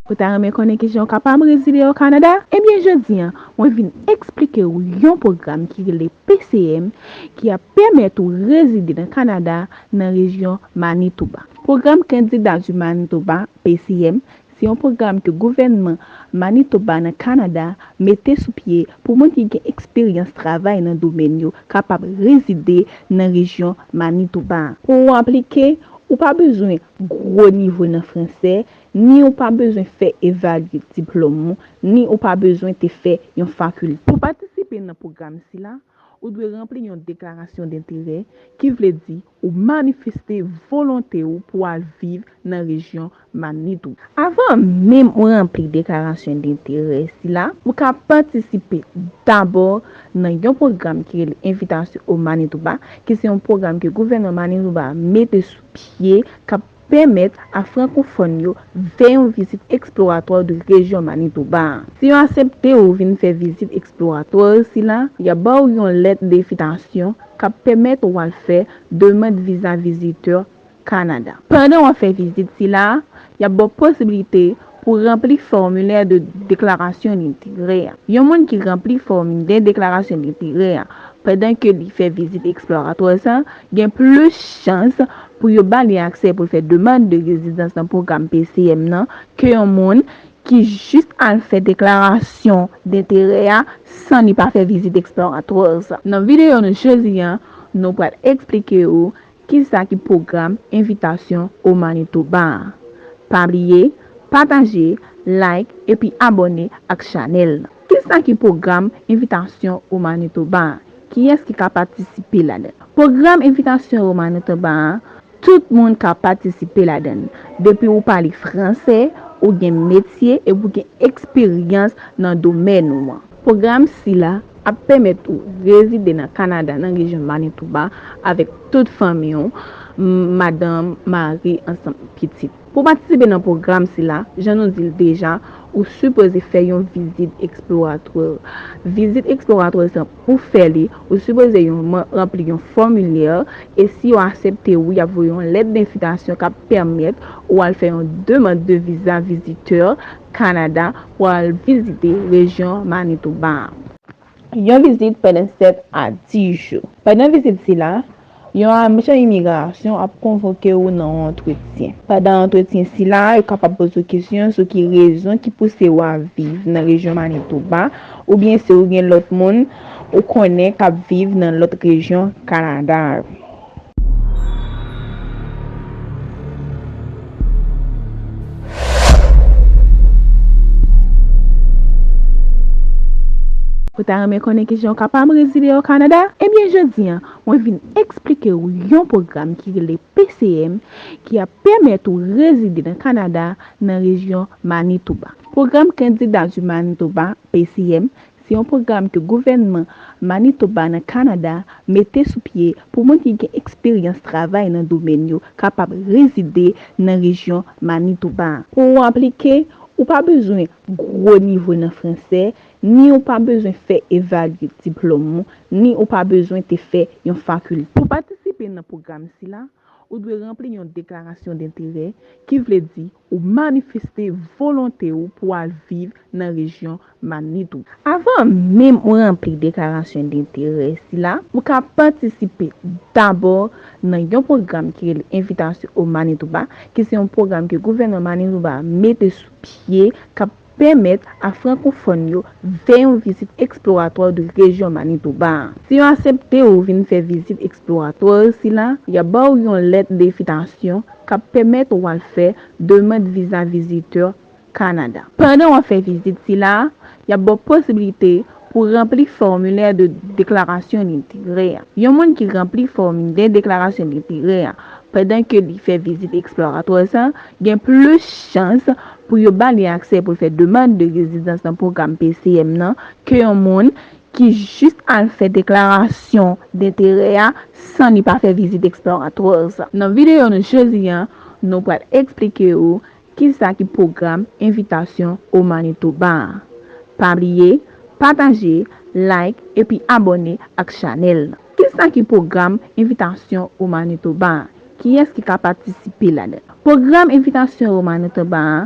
Ou ta renmen konnen kijan w kapab rezide o Kanada? Ebyen, jodi a, mwen vin eksplike w yon pwogram ki rele P C M, ki ap pèmèt ou rezide nan Kanada, nan rejyon Manitoba. Pwogram Candidat du Manitoba, P C M, se yon pwogram ke gouvènman Manitoba nan Kanada mete sou pye pou moun ki gen eksperyans travay nan domèn yo kapab rezide nan rejyon Manitoba. Pou w aplike, ou pa bezwen gwo nivo nan fransè, ni ou pa bezwen fè evalye diplòm ou, ni ou pa bezwen te fè yon fakilte. Pou patisipe nan pwogram sila, ou dwe ranpli yon deklarasyon denterè, ki vle di ou manifeste volonte w pou al viv nan rejyon Manitoba. Avan menm ou ranpli deklarasyon denterè sila, ou ka patisipe dabò nan yon pwogram ki rele Invitation au Manitoba, ki se yon pwogram ke gouvènman Manitoba mete sou pye, k ap pèmèt a frankofòn yo fè yon vizit eksploratwa de rejyon Manitoba a. Si yo aksepte ou vin fè vizit eksploratwa sila, y ap ba w yon lèt denvitasyon k ap pèmèt ou al fè demann viza vizitè Kanada. Pandan w ap fè vizit sila, y ap ba w posiblite pou ranpli fòmilè de deklarasyon denterè a. Yon moun ki ranpli fòmilè deklarasyon denterè a pandan ke li fè vizit eksploratwa sa, gen plis chans pou yo ba li aksè pou l fè demann de rezidans nan pwogram P C M nan ke yon moun ki jis al fè deklarasyon denterè a san li pa fè vizit eksploratwa sa. Nan videyo nou jodi a, nou pral eksplike ou kisa ki pwogram Invitation au Manitoba a. Pa bliye, pataje, like epi abòne ak chanèl lan. Kisa ki pwogram Invitation au Manitoba a? Kiyès ki ka patisipe ladan l? Pwogram Invitation au Manitoba a, tout moun ka patisipe ladan l. Depi ou pale fransè, ou gen metye epi ou gen eksperyans nan domèn ou an. Pwogram sila ap pèmèt ou rezide nan Kanada, nan rejyon Manitoba, avèk tout fanmi w, m-, madanm, mari, ansanm pitit. Pou w patisipe nan pwogram sila, jan nou di l deja, ou sipoze fè yon vizit eksploratwa. Vizit eksploratwa sa, pou fè li, ou sipoze yon, ranpli yon fòmilè, e si yo aksepte w, y ap voye yon lèt denvitasyon k ap pèmèt ou al fè yon demann de viza vizitè Kanada pou al vizite rejyon Manitoba a. Yon vizit pandan sèt a dis jou. Pandan vizit sila, yon ajan imigrasyon ap konvoke w nan yon antretyen. Pandan antretyen sila, yo kapab poze w kesyon sou ki rezon ki pouse w a viv nan rejyon Manitoba, oubyen si w gen lòt moun ou konnen k ap viv nan lòt rejyon Kanada. Ou ta renmen konnen kijan w kapab rezide o Kanada? Ebyen, jodi a, mwen vin eksplike w yon pwogram ki rele P C M, ki ap pèmèt ou rezide nan Kanada, nan rejyon Manitoba. Pwogram Candidat du Manitoba, P C M, Se yon pwogram ke gouvènman Manitoba nan Kanada mete sou pye pou moun ki gen eksperyans travay nan domèn yo kapab rezide nan rejyon Manitoba a. Pou w aplike, ou pa bezwen gwo nivo nan franse, ni ou pa bezwen fè evalye diplòm ou, ni ou pa bezwen te fè yon fakilte. Pou patisipe nan pwogram sila, ou dwe ranpli yon deklarasyon denterè, ki vle di ou manifeste volonte w pou al viv nan rejyon Manitoba. Avan menm ou ranpli deklarasyon denterè sila, ou ka patisipe dabò nan yon pwogram ki rele Invitation au Manitoba, ki se yon pwogram ke gouvènman Manitoba mete sou pye k ap pèmèt a frankofòn yo fè yon vizit eksploratwa de rejyon Manitoba a. Si yo aksepte ou vin fè vizit eksploratwa sila, y ap ba w yon lèt denvitasyon k ap pèmèt ou al fè demann viza vizitè Kanada. Pandan w ap fè vizit sila a, y ap ba w posiblite pou ranpli fòmilè de deklarasyon denterè a. Yon moun ki ranpli fòmilè deklarasyon denterè a pandan ke li fè vizit eksploratwa sa, gen plis chans pou yo ba li aksè pou l fè demann de rezidans nan pwogram P C M nan ke yon moun ki jis al fè deklarasyon denterè a san li pa fè vizit eksploratwa sa. Nan videyo nou jodi a, nou pral eksplike ou kisa ki pwogram Invitation au Manitoba a. Pa bliye, pataje, like, epi abòne ak chanèl la. Kisa ki pwogram Invitation au Manitoba a? Kiyès ki ka patisipe ladan l? Pwogram Invitation au Manitoba a,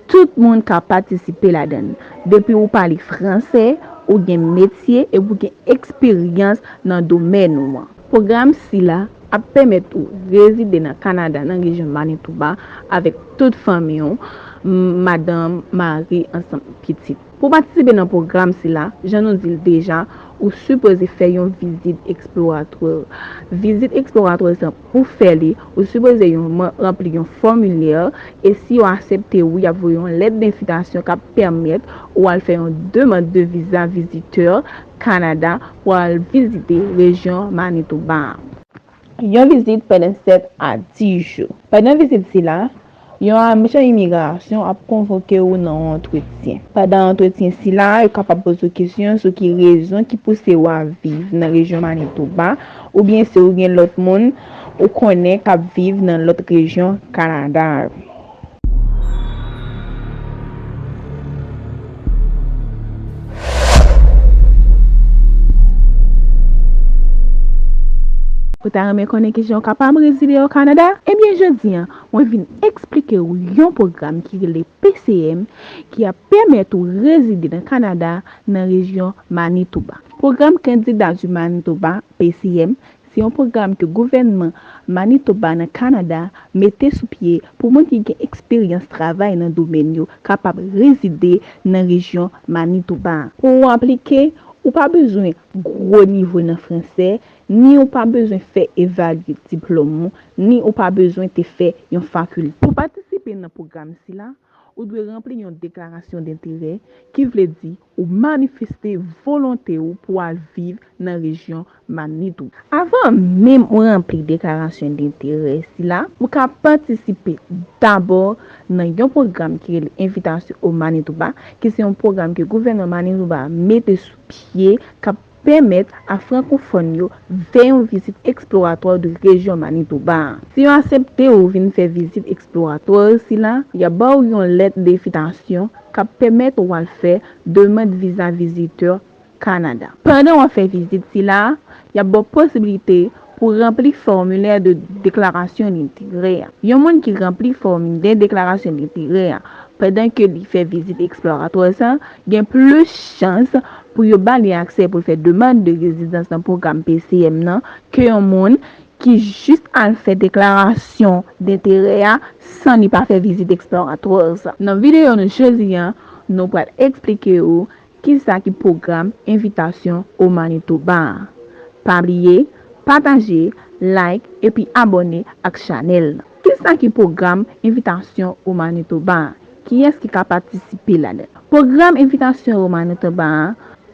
tout moun ka patisipe ladan l. Depi ou pale franse, ou gen metye epi ou gen eksperyans nan domèn ou an. Pwogram sila ap pèmèt ou rezide nan Kanada, nan rejyon Manitoba, avèk tout fanmi w, m-, madanm, mari, ansanm pitit. Pou patisipe nan pwogram sila, jan nou di l deja, ou sipoze fè yon vizit eksploratwa. Vizit eksploratwa sa, pou fè li, ou sipoze yon, ranpli yon fòmilè, e si yo aksepte ou, y ap voye yon lèt denvitasyon k ap pèmèt ou al fè yon demann de viza vizitè Kanada pou al vizite rejyon Manitoba a. Yon vizit pandan sèt a dis jou. Pandan vizit sila, yon ajan imigrasyon ap konvoke ou nan yon antretyen. Pandan antretyen sila, yo kapab poze w kesyon sou ki rezon ki pouse w a viv nan rejyon Manitoba, oubyen si w gen lòt moun ou konnen k ap viv nan lòt rejyon Kanada. Ou ta renmen konnen kijan w kapab rezide o Kanada? Ebyen, jodi a, mwen vin eksplike w yon pwogram ki rele P C M, ki ap pèmèt ou rezide nan Kanada, nan rejyon Manitoba. Pwogram Candidat du Manitoba, P C M, se yon pwogram ke gouvènman Manitoba nan Kanada mete sou pye pou moun ki gen eksperyans travay nan domèn yo kapab rezide nan rejyon Manitoba a. Pou w aplike, ou pa bezwen gwo nivo nan franse, ni ou pa bezwen fè evalye diplòm ou, ni ou pa bezwen te fè yon fakilte. Pou patisipe nan pwogram sila, ou dwe ranpli yon deklarasyon denterè, ki vle di ou manifeste volonte w pou al viv nan rejyon Manitoba. Avan menm ou ranpli deklarasyon denterè sila, ou ka patisipe dabò nan yon pwogram ki rele Invitation au Manitoba, ki se yon pwogram ke gouvènman Manitoba mete sou pye, k ap pèmèt a frankofòn yo fè yon vizit eksploratwa de rejyon Manitoba a. Si yo aksepte ou vin fè vizit eksploratwa sila, y ap ba w yon lèt denvitasyon k ap pèmèt ou al fè demann viza vizitè Kanada. Pandan w ap fè vizit sila, y ap ba w posiblite pou ranpli fòmilè de deklarasyon denterè a. Yon moun ki ranpli fòmilè deklarasyon denterè a pandan ke li fè vizit eksploratwa sa, gen plis chans pou yo ba li aksè pou l fè demann de rezidans nan pwogram P C M nan ke yon moun ki jis al fè deklarasyon denterè a san li pa fè vizit eksploratwa sa. Nan videyo nou jodi a, nou pral eksplike ou kisa ki pwogram Invitation au Manitoba a. Pa bliye, pataje, like, epi abòne ak chanèl la. Kisa ki pwogram Invitation au Manitoba a? Kiyès ki ka patisipe ladan l? Pwogram Invitation au Manitoba a,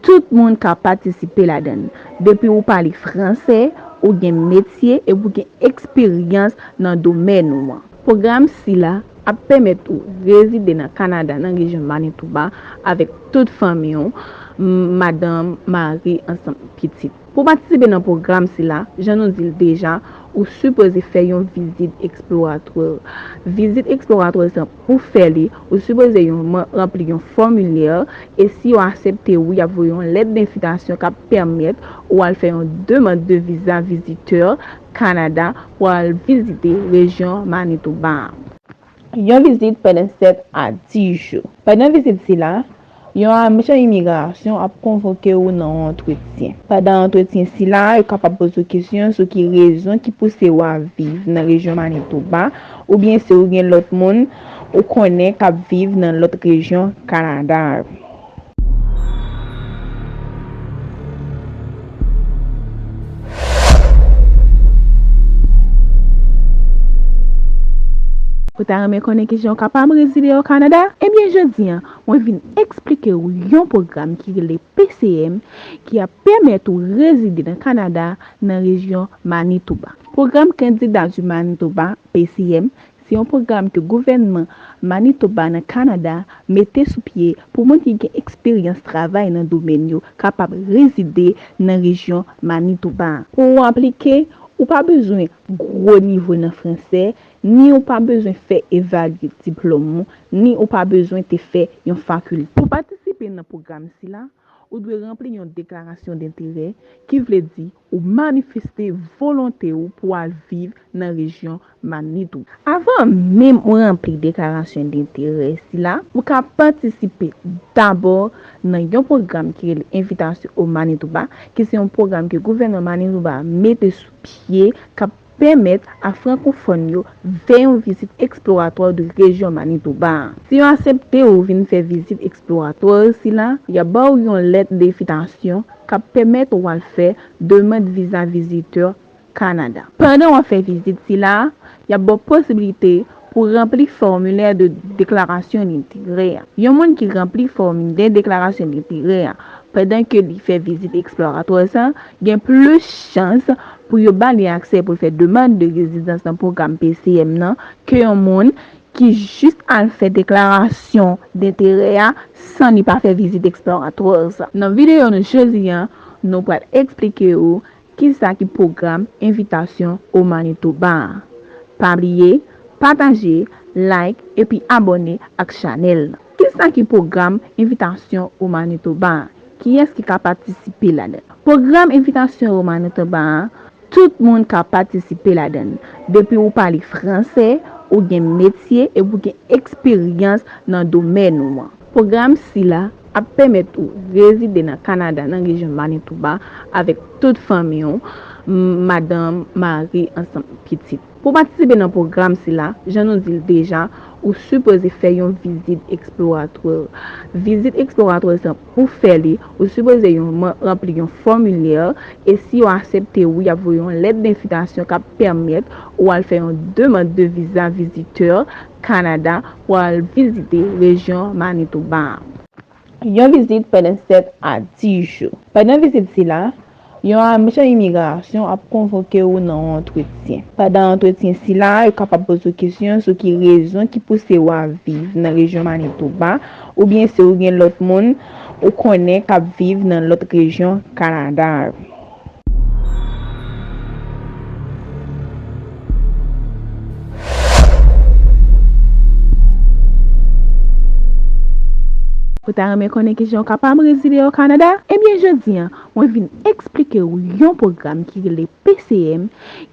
tout moun ka patisipe ladan l. Depi ou pale franse, ou gen metye epi ou gen eksperyans nan domèn ou an. Pwogram sila ap pèmèt ou rezide nan Kanada, nan rejyon Manitoba, avèk tout fanmi w, m-, madanm, mari, ansanm pitit. Pou patisipe nan pwogram sila, jan nou di l deja, ou sipoze fè yon vizit eksploratwa. Vizit eksploratwa sa, pou fè li, ou sipoze yon, ranpli yon fòmilyè, e si yo aksepte w, y ap voye yon lèt denvitasyon k ap pèmèt ou al fè yon demann de viza vizitè Kanada pou al vizite rejyon Manitoba a. Yon vizit pandan sèt a dis jou. Pandan vizit sila, yon ajan imigrasyon ap konvoke w nan yon antretyen. Pandan antretyen sila, yo kapab poze w kesyon sou ki rezon ki pouse w a viv nan rejyon Manitoba, oubyen si w gen lòt moun ou konnen k ap viv nan lòt rejyon Kanada. Ou ta renmen konnen kijan w kapab rezide o Kanada? Ebyen, jodi a, mwen vin eksplike w yon pwogram ki rele P C M, ki ap pèmèt ou rezide nan Kanada, nan rejyon Manitoba. Pwogram Kandida du Manitoba, P C M, se yon pwogram ke gouvènman Manitoba nan Kanada mete sou pye pou moun ki gen eksperyans travay nan domèn yo kapab rezide nan rejyon Manitoba a. Pou w aplike, ou pa bezwen gwo nivo nan fransè, ni ou pa bezwen fè evalye diplòm ou, ni ou pa bezwen te fè yon fakilte. Pou patisipe nan pwogram sila, ou dwe ranpli yon deklarasyon denterè, ki vle di ou manifeste volonte w pou al viv nan rejyon Manitoba. Avan menm ou ranpli deklarasyon denterè sila, ou ka patisipe dabò nan yon pwogram ki rele Invitation au Manitoba, ki se yon pwogram ke gouvènman Manitoba mete sou pye, k ap pèmèt a frankofòn yo fè yon vizit eksploratwa de rejyon Manitoba a. Si yo aksepte w vin fè vizit eksploratwa sila, y ap ba w yon lèt denvitasyon k ap pèmèt ou al fè demann viza vizitè Kanada. Pandan w ap fè vizit sila, y ap ba w posiblite pou ranpli fòmilè de deklarasyon denterè a. Yon moun ki ranpli fòmilè deklarasyon denterè a pandan ke li fè vizit eksploratwa sa, gen plis chans pou yo ba li aksè pou l fè demann de rezidans nan pwogram P C M nan ke yon moun ki jis al fè deklarasyon denterè a san li pa fè vizit eksploratwa sa. Nan videyo nou jodi a, nou pral eksplike w kisa ki pwogram Invitation au Manitoba a. Pa bliye, pataje, like, epi abòne ak chanèl nan. Kisa ki pwogram Invitation au Manitoba a? Kiyès ki ka patisipe ladan l? Pwogram Invitation au Manitoba a, tout moun ka patisipe ladan l. Depi ou pale fransè, ou gen metye epi ou gen eksperyans nan domèn ou an. Pwogram sila ap pèmèt ou rezide nan Kanada, nan rejyon Manitoba, avèk tout fanmi w, m-, madanm, mari, ansanm pitit. Pou patisipe nan pwogram sila, jan nou di l deja, ou sipoze fè yon vizit eksploratwa. Vizit eksploratwa sa, pou fè li, ou sipoze yon, ranpli yon fòmilyè, e si yo aksepte w, y ap voye yon lèt denvitasyon k ap pèmèt ou al fè yon demann de viza vizitè Kanada pou al vizite rejyon Manitoba a. Yon vizit pandan sèt a dis jou. Pandan vizit sila, yon ajan imigrasyon ap konvoke w nan yon antretyen. Pandan antretyen sila, yo kapab poze w kesyon sou ki rezon ki pouse w a viv nan rejyon Manitoba, oubyen si w gen lòt moun ou konnen k ap viv nan lòt rejyon Kanada. Ou ta renmen konnen kijan w kapab rezide o Kanada? Ebyen, jodi a, mwen vin eksplike w yon pwogram ki rele P C M,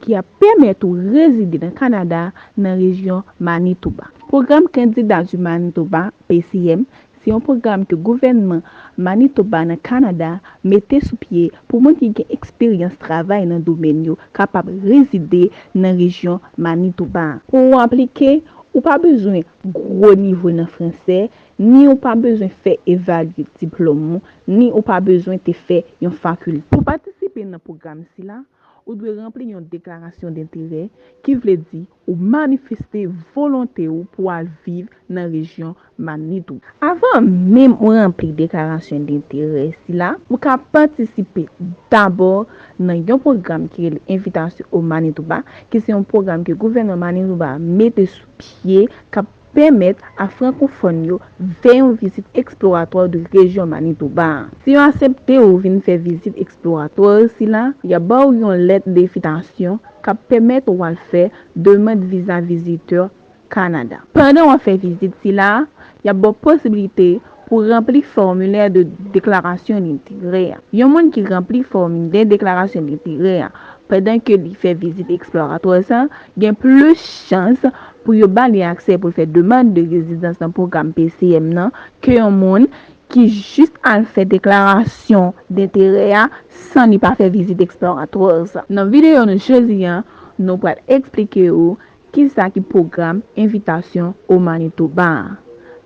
ki ap pèmèt ou rezide nan Kanada, nan rejyon Manitoba. Pwogram Kandida du Manitoba, P C M, se yon pwogram ke gouvènman Manitoba nan Kanada mete sou pye pou moun ki gen eksperyans travay nan domèn yo kapab rezide nan rejyon Manitoba a. Pou w aplike, ou pa bezwen gwo nivo nan fransè, ni ou pa bezwen fè evalye diplòm ou, ni ou pa bezwen te fè yon fakilte. Pou patisipe nan pwogram sila, ou dwe ranpli yon deklarasyon denterè, ki vle di ou manifeste volonte w pou al viv nan rejyon Manitoba. Avan menm ou ranpli deklarasyon denterè sila, ou ka patisipe dabò nan yon pwogram ki rele Invitation au Manitoba, ki se yon pwogram ke gouvènman Manitoba mete sou pye, k ap pèmèt a frankofòn yo fè yon vizit eksploratwa de rejyon Manitoba a. Si yo aksepte ou vin fè vizit eksploratwa sila, y ap ba w yon lèt denvitasyon k ap pèmèt ou al fè demann viza vizitè Kanada. Pandan w ap fè vizit sila a, y ap ba w posiblite pou w ranpli fòmilè de deklarasyon denterè a. Yon moun ki ranpli fòmilè deklarasyon denterè a pandan ke li fè vizit eksploratwa sa, gen plis chans pou yo ba li aksè pou l fè demann de rezidans nan pwogram P C M nan ke yon moun ki jis al fè deklarasyon denterè a san li pa fè vizit eksploratwa sa. Nan videyo nou jodi a, nou pral eksplike ou kisa ki pwogram envitasyon o Manitoba a.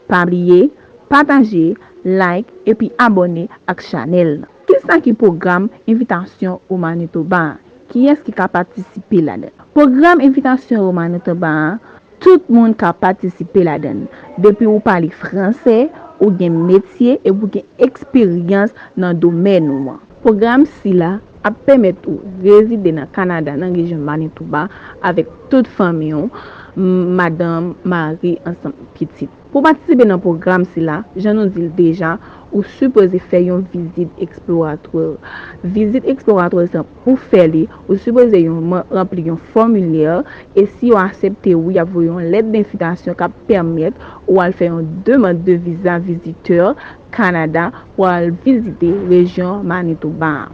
Pa bliye, pataje, like epi abòne ak chanèl nan. Kisa ki pwogram envitasyon o Manitoba a? Kiyès ki ka patisipe ladan l? Pwogram envitasyon o Manitoba a, tout moun ka patisipe ladan l, depi ou pale fransè, ou gen metye epi ou gen eksperyans nan domèn ou an. Pwogram sila ap pèmèt ou rezide nan Kanada, nan rejyon Manitoba, avèk tout fanmi w, m-, madanm, mari, ansanm pitit. Pou patisipe nan pwogram sila, jan nou di l deja, ou sipoze fè yon vizit eksploratwa. Vizit eksploratwa sa, pou fè li, ou sipoze yon man-, ranpli yon fòmilè, e si yo aksepte ou, y ap voye yon lèt denvitasyon k ap pèmèt ou al fè yon demann de viza vizitè Kanada pou al vizite rejyon Manitoba a.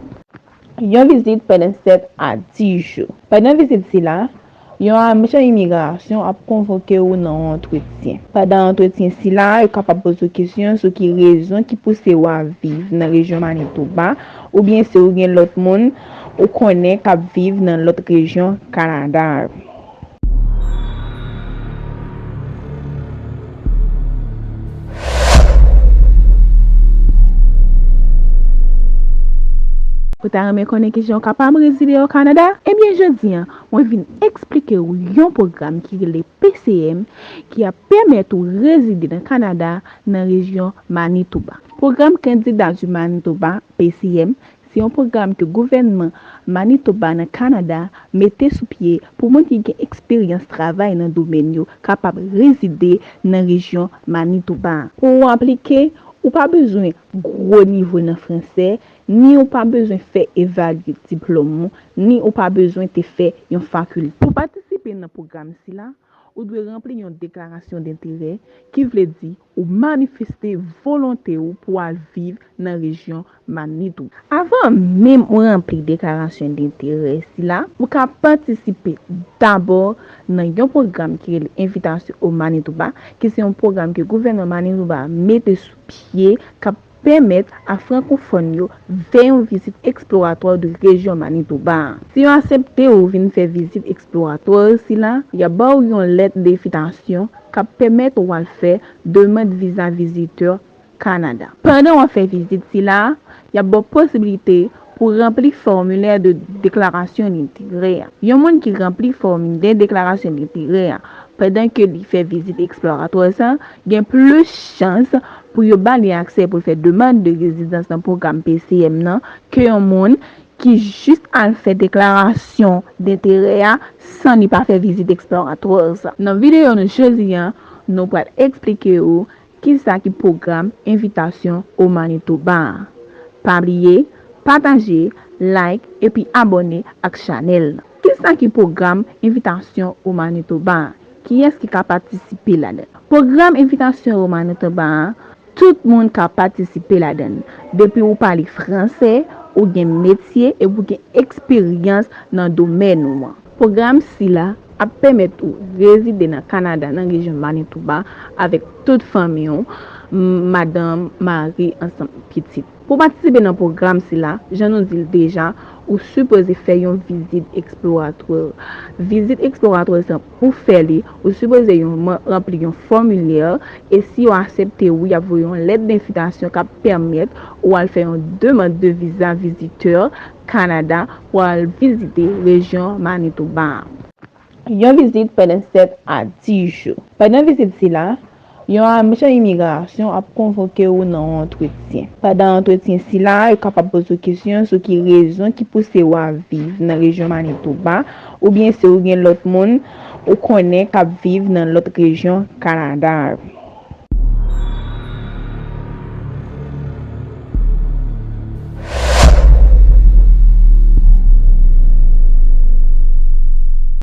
Yon vizit pandan sèt a dis jou. Pandan vizit sila, yon ajan imigrasyon ap konvoke ou nan yon antretyen. Pandan antretyen sila, yo kapab poze w kesyon sou ki rezon ki pouse w a viv nan rejyon Manitoba, oubyen si w gen lòt moun ou konnen k ap viv nan lòt rejyon Kanada. Ou ta renmen konnen kijan w kapab rezide o Kanada? Ebyen, jodi a, mwen vin eksplike w yon pwogram ki rele P C M ki ap pèmèt ou rezide nan Kanada nan rejyon Manitoba. Pwogram Kandida di Manitoba, P C M, se yon pwogram ke gouvènman Manitoba nan Kanada mete sou pye pou moun ki gen eksperyans travay nan domèn yo kapab rezide nan rejyon Manitoba. Pou w aplike, ou pa bezwen gwo nivo nan fransè, ni ou pa bezwen fè evalye diplòm ou, ni ou pa bezwen te fè yon fakilte. Pou patisipe nan pwogram sila, ou dwe ranpli yon deklarasyon denterè, ki vle di ou manifeste volonte ou pou al viv nan rejyon Manitoba. Avan menm ou ranpli deklarasyon denterè sila, ou ka patisipe dabò nan yon pwogram ki rele Envitasyon o Manitoba, ki se yon pwogram ke gouvènman Manitoba mete sou pye, k ap pèmèt a frankofòn yo fè yon vizit eksploratwa de rejyon Manitoba a. Si yo aksepte ou vin fè vizit eksploratwa sila, y ap ba w yon lèt denvitasyon k ap pèmèt ou al fè demann viza vizitè Kanada. Pandan w ap fè vizit sila a, y ap ba w posiblite pou w ranpli fòmilè de deklarasyon denterè a. Yon moun ki ranpli fòmilè deklarasyon denterè a pandan ke li fè vizit eksploratwa sa, gen plis chans pou yo ba li aksè pou l fè demann de rezidans nan pwogram P C M nan ke yon moun ki jis al fè deklarasyon denterè a san li pa fè vizit eksploratwa sa. Nan videyo nou jodi a, nou pral eksplike ou kisa ki pwogram envitasyon o Manitoba a. Pa bliye, pataje, like epi abòne ak chanèl nan. Kisa ki pwogram envitasyon o Manitoba a? Kiyès ki ka patisipe ladan l? Pwogram envitasyon o Manitoba a, tout moun ka patisipe ladan l, depi ou pale fransè, ou gen metye epi ou gen eksperyans nan domèn ou an. Pwogram sila ap pèmèt ou rezide nan Kanada, nan rejyon Manitoba, avèk tout fanmi w, m-, madanm, mari, ansanm pitit. Pou patisipe nan pwogram sila, jan nou di l deja, ou sipoze fè yon vizit eksploratwa. Vizit eksploratwa sa, pou fè li, ou sipoze yon man-, ranpli yon fòmilè, e si yo aksepte ou, y ap voye yon lèt denvitasyon k ap pèmèt ou al fè yon demann de viza vizitè Kanada pou al vizite rejyon Manitoba a. Yon vizit pandan sèt a dis jou. Pandan vizit sila, Yon ajan imigrasyon ap konvoke w nan yon antretyen. Pandan antretyen sila, yo kapab poze w kesyon sou ki rezon ki pouse w a viv nan rejyon Manitoba, oubyen si w gen lòt moun ou konnen k ap viv nan lòt rejyon Kanada.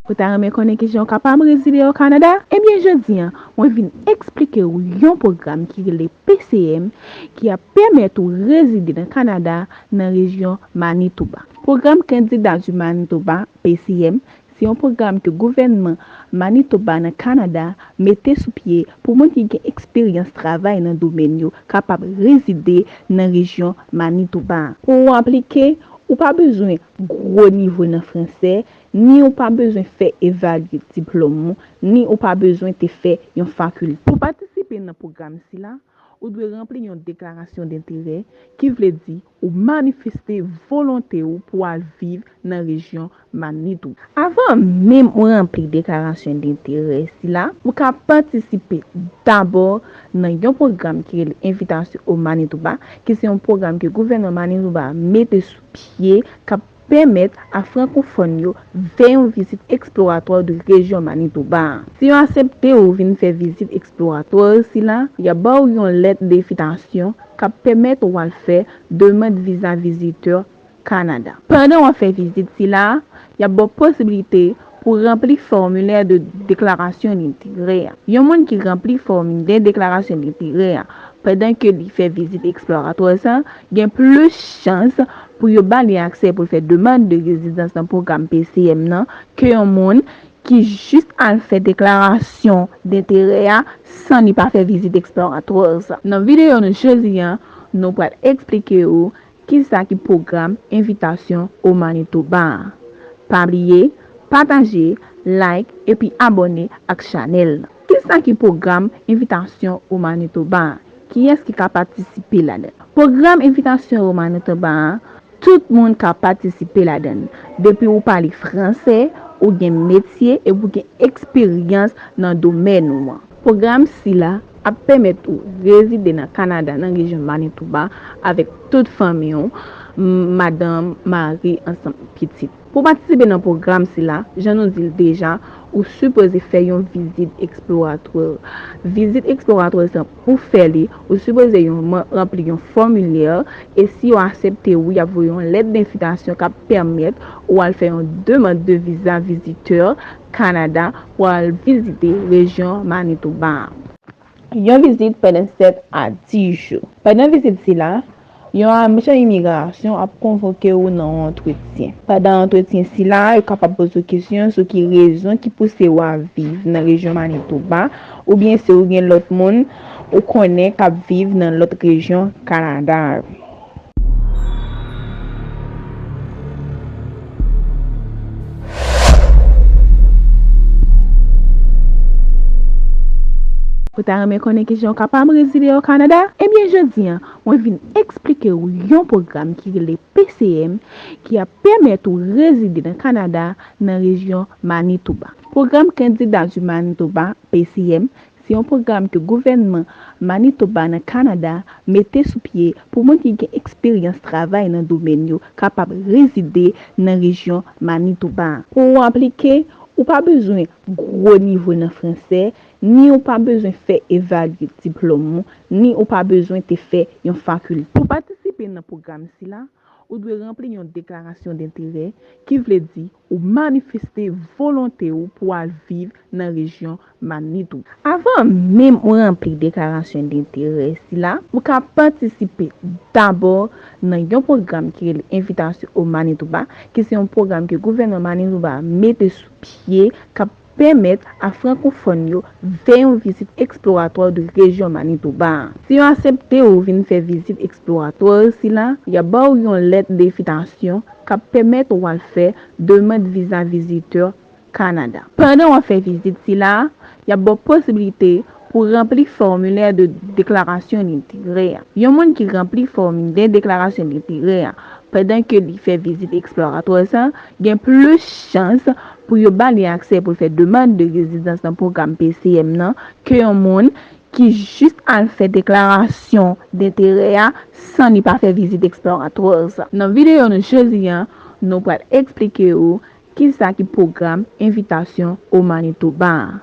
Ou ta renmen konnen kijan w kapab rezide o Kanada? Ebyen, jodi a, mwen vin eksplike w yon pwogram ki rele P C M, ki ap pèmèt ou rezide nan Kanada, nan rejyon Manitoba. Pwogram Candidat du Manitoba, P C M, se yon pwogram ke gouvènman Manitoba nan Kanada mete sou pye pou moun ki gen eksperyans travay nan domèn yo kapab rezide nan rejyon Manitoba. Pou w aplike, ou pa bezwen gwo nivo nan franse, ni ou pa bezwen fè evalye diplòm ou, ni ou pa bezwen te fè yon fakilte. Pou patisipe nan pwogram sila, ou dwe ranpli yon deklarasyon denterè, ki vle di ou manifeste volonte w pou al viv nan rejyon Manitoba. Avan menm ou ranpli deklarasyon denterè sila, ou ka patisipe dabò nan yon pwogram ki rele Invitation au Manitoba, ki se yon pwogram ke gouvènman Manitoba mete sou pye, k ap pèmèt a frankofòn yo fè yon vizit eksploratwa de rejyon Manitoba a. Si yo aksepte ou vin fè vizit eksploratwa sila, y ap ba w yon lèt denvitasyon k ap pèmèt ou al fè demann viza vizitè Kanada. Pandan w ap fè vizit sila, y ap ba w posiblite pou ranpli fòmilè de deklarasyon denterè a. Yon moun ki ranpli fòmilè deklarasyon denterè a pandan ke li fè vizit eksploratwa sa, gen plis chans pou yo ba li aksè pou l fè demann de rezidans nan pwogram P C M nan ke yon moun ki jis al fè deklarasyon denterè a san li pa fè vizit eksploratwa sa. Nan videyo nou jodi a, nou pral eksplike ou kisa ki pwogram Invitation au Manitoba a. Pa bliye, pataje, like, epi abòne ak chanèl nan. Kisa ki pwogram Invitation au Manitoba a? Kiyès ki ka patisipe ladan l? Pwogram Invitation au Manitoba a, tout moun ka patisipe ladan l. Depi ou pale franse, ou gen metye epi ou gen eksperyans nan domèn ou an. Pwogram sila ap pèmèt ou rezide nan Kanada, nan rejyon Manitoba, avèk tout fanmi w, m-, madanm, mari, ansanm pitit. Pou patisipe nan pwogram sila, jan nou di l deja, ou sipoze fè yon vizit eksploratwa. Vizit eksploratwa sa, pou fè li, ou sipoze yon, ranpli yon fòmilè, e si yo aksepte ou, y ap voye yon lèt denvitasyon k ap pèmèt ou al fè yon demann de viza vizitè Kanada pou al vizite rejyon Manitoba a. Yon vizit pandan sèt a dis jou. Pandan vizit sila, yon ajan imigrasyon ap konvoke w nan yon antretyen. Pandan antretyen sila, yo kapab poze w kesyon sou ki rezon ki pouse w a viv nan rejyon Manitoba, oubyen si w gen lòt moun ou konnen k ap viv nan lòt rejyon Kanada. Ou ta renmen konnen kijan w kapab rezide o Kanada? Ebyen, jodi a, mwen vin eksplike w yon pwogram ki rele P C M, ki ap pèmèt ou rezide nan Kanada, nan rejyon Manitoba. Pwogram Candidat du Manitoba, P C M, se yon pwogram ke gouvènman Manitoba nan Kanada mete sou pye pou moun ki gen eksperyans travay nan domèn yo kapab rezide nan rejyon Manitoba a. Pou w aplike, ou pa bezwen gwo nivo nan franse, ni ou pa bezwen fè evalye diplòm ou, ni ou pa bezwen te fè yon fakilte. Pou patisipe nan pwogram sila, ou dwe ranpli yon deklarasyon denterè, ki vle di ou manifeste volonte w pou al viv nan rejyon Manitoba. Avan menm ou ranpli deklarasyon denterè sila, ou ka patisipe dabò nan yon pwogram ki rele Invitation au Manitoba, ki se yon pwogram ke gouvènman Manitoba mete sou pye, k ap pèmèt a frankofòn yo fè yon vizit eksploratwa de rejyon Manitoba a. Si yo aksepte ou vin fè vizit eksploratwa sila, y ap ba w yon lèt denvitasyon k ap pèmèt ou al fè demann viza vizitè Kanada. Pandan w ap fè vizit sila, y ap ba w posiblite pou ranpli fòmilè de deklarasyon denterè a. Yon moun ki ranpli fòmilè deklarasyon denterè a pandan ke li fè vizit eksploratwa sa, gen plis chans pou yo ba li aksè pou l fè demann de rezidans nan pwogram P C M nan ke yon moun ki jis al fè deklarasyon denterè a san li pa fè vizit eksploratwa sa. Nan videyo nou jodi a, nou pral eksplike ou kisa ki pwogram envitasyon o Manitoba a.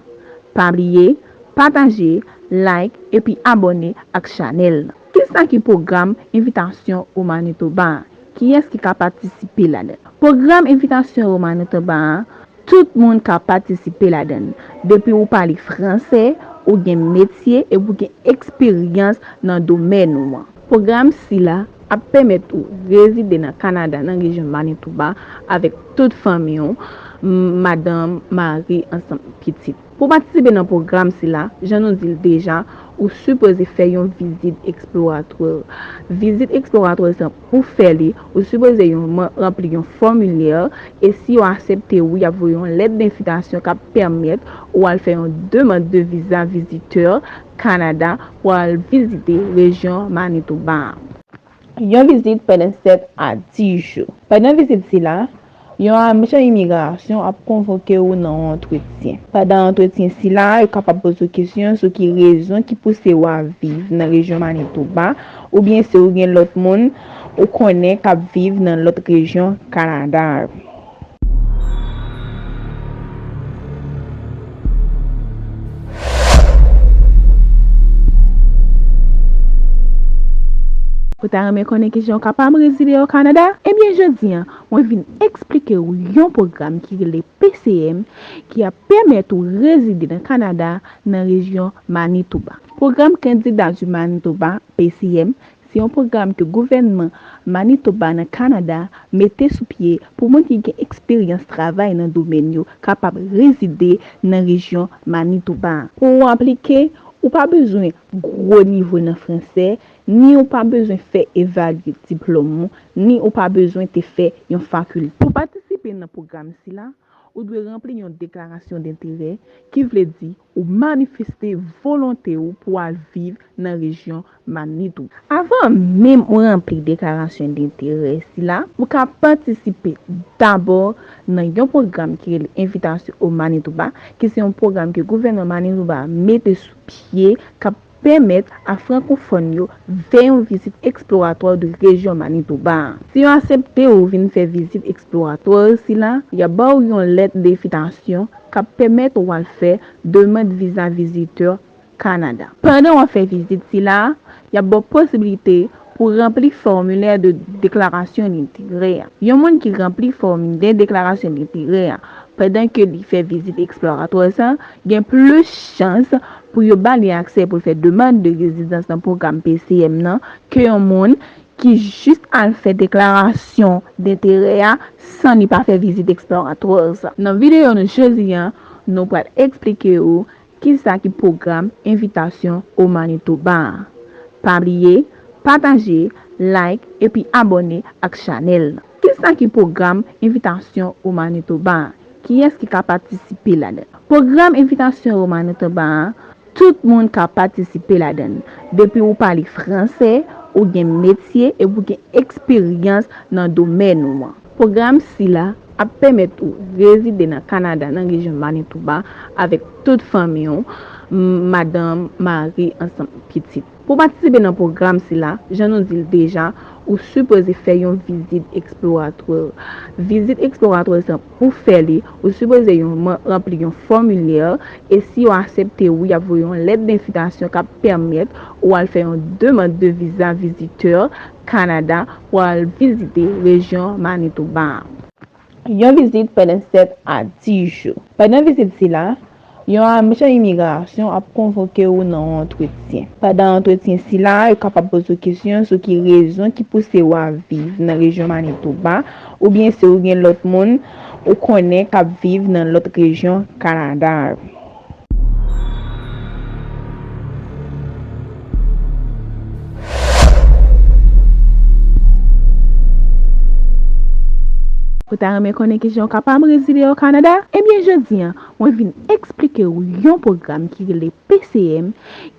Pa bliye, pataje, like epi abòne ak chanèl nan. Kisa ki pwogram envitasyon o Manitoba a? Kiyès ki ka patisipe ladan l? Pwogram envitasyon o Manitoba a, tout moun ka patisipe ladan l. Depi ou pale fransè, ou gen metye epi ou gen eksperyans nan domèn ou an. Pwogram sila ap pèmèt ou rezide nan Kanada, nan rejyon Manitoba, avèk tout fanmi w, m-, madanm, mari, ansanm pitit. Pou w patisipe nan pwogram sila, jan nou di l deja, ou sipoze fè yon vizit eksploratwa. Vizit eksploratwa sa, pou fè li, ou sipoze yon, ranpli yon fòmilyè, e si yo aksepte w, y ap voye yon lèt denvitasyon k ap pèmèt ou al fè yon demann de viza vizitè Kanada pou al vizite rejyon Manitoba a. Yon vizit pandan sèt a dis jou. Pandan vizit sila, yon ajan imigrasyon ap konvoke w nan yon antretyen. Pandan antretyen sila, yo kapab poze w kesyon sou ki rezon ki pouse w a viv nan rejyon Manitoba, oubyen si w gen lòt moun ou konnen k ap viv nan lòt rejyon Kanada. Ou ta renmen konnen kijan w kapab rezide o Kanada? Ebyen, jodi a, mwen vin eksplike w yon pwogram ki rele P C M, ki ap pèmèt ou rezide nan Kanada, nan rejyon Manitoba. Pwogram Kandida di Manitoba, P C M, se yon pwogram ke gouvènman Manitoba nan Kanada mete sou pye pou moun ki gen eksperyans travay nan domèn yo kapab rezide nan rejyon Manitoba a. Pou w aplike, ou pa bezwen gwo nivo nan fransè, ni ou pa bezwen fè evalye diplòm ou, ni ou pa bezwen te fè yon fakilte. Pou patisipe nan pwogram sila, ou dwe ranpli yon deklarasyon denterè, ki vle di ou manifeste volonte w pou al viv nan rejyon Manitoba. Avan menm ou ranpli deklarasyon denterè sila, ou ka patisipe dabò nan yon pwogram ki rele Invitation au Manitoba, ki se yon pwogram ke gouvènman Manitoba mete sou pye, k ap pèmèt a frankofòn yo fè yon vizit eksploratwa de rejyon Manitoba a. Si yo aksepte ou vin fè vizit eksploratwa sila, y ap ba w yon lèt denvitasyon k ap pèmèt ou al fè demann viza vizitè Kanada. Pandan w ap fè vizit sila, y ap ba w posiblite pou ranpli fòmilè de deklarasyon denterè a. Yon moun ki ranpli fòmilè deklarasyon denterè a pandan ke li fè vizit eksploratwa sa, gen plis chans pou yo ba li aksè pou l fè demann de rezidans nan pwogram P C M nan ke yon moun ki jis al fè deklarasyon denterè a san li pa fè vizit eksploratwa sa. Nan videyo nou jodi a, nou pral eksplike ou kisa ki pwogram Invitation au Manitoba a. Pa bliye, pataje, like epi abòne ak chanèl nan. Kisa ki pwogram Invitation au Manitoba a? Kiyès ki ka patisipe ladan l? Pwogram Invitation au Manitoba a, tout moun ka patisipe ladan l. Depi ou pale fransè, ou gen metye epi ou gen eksperyans nan domèn ou an. Pwogram sila ap pèmèt ou rezide nan Kanada, nan rejyon Manitoba, avèk tout fanmi w, m-, madanm, mari, ansanm pitit. Pou w patisipe nan pwogram sila, jan nou di l deja, ou sipoze fè yon vizit eksploratwa. Vizit eksploratwa sa, pou fè li, ou sipoze yon, ranpli yon fòmilyè, e si yo aksepte w, y ap voye yon lèt denvitasyon k ap pèmèt ou al fè yon demann de viza vizitè Kanada pou al vizite rejyon Manitoba a. Yon vizit pandan sèt a dis jou. Pandan vizit sila, yon ajan imigrasyon ap konvoke w nan yon antretyen. Pandan antretyen sila, yo kapab poze w kesyon sou ki rezon ki pouse w a viv nan rejyon Manitoba, oubyen si w gen lòt moun ou konnen k ap viv nan lòt rejyon Kanada. Ou ta renmen konnen kijan w kapab rezide o Kanada? Ebyen, jodi a, mwen vin eksplike w yon pwogram ki rele P C M,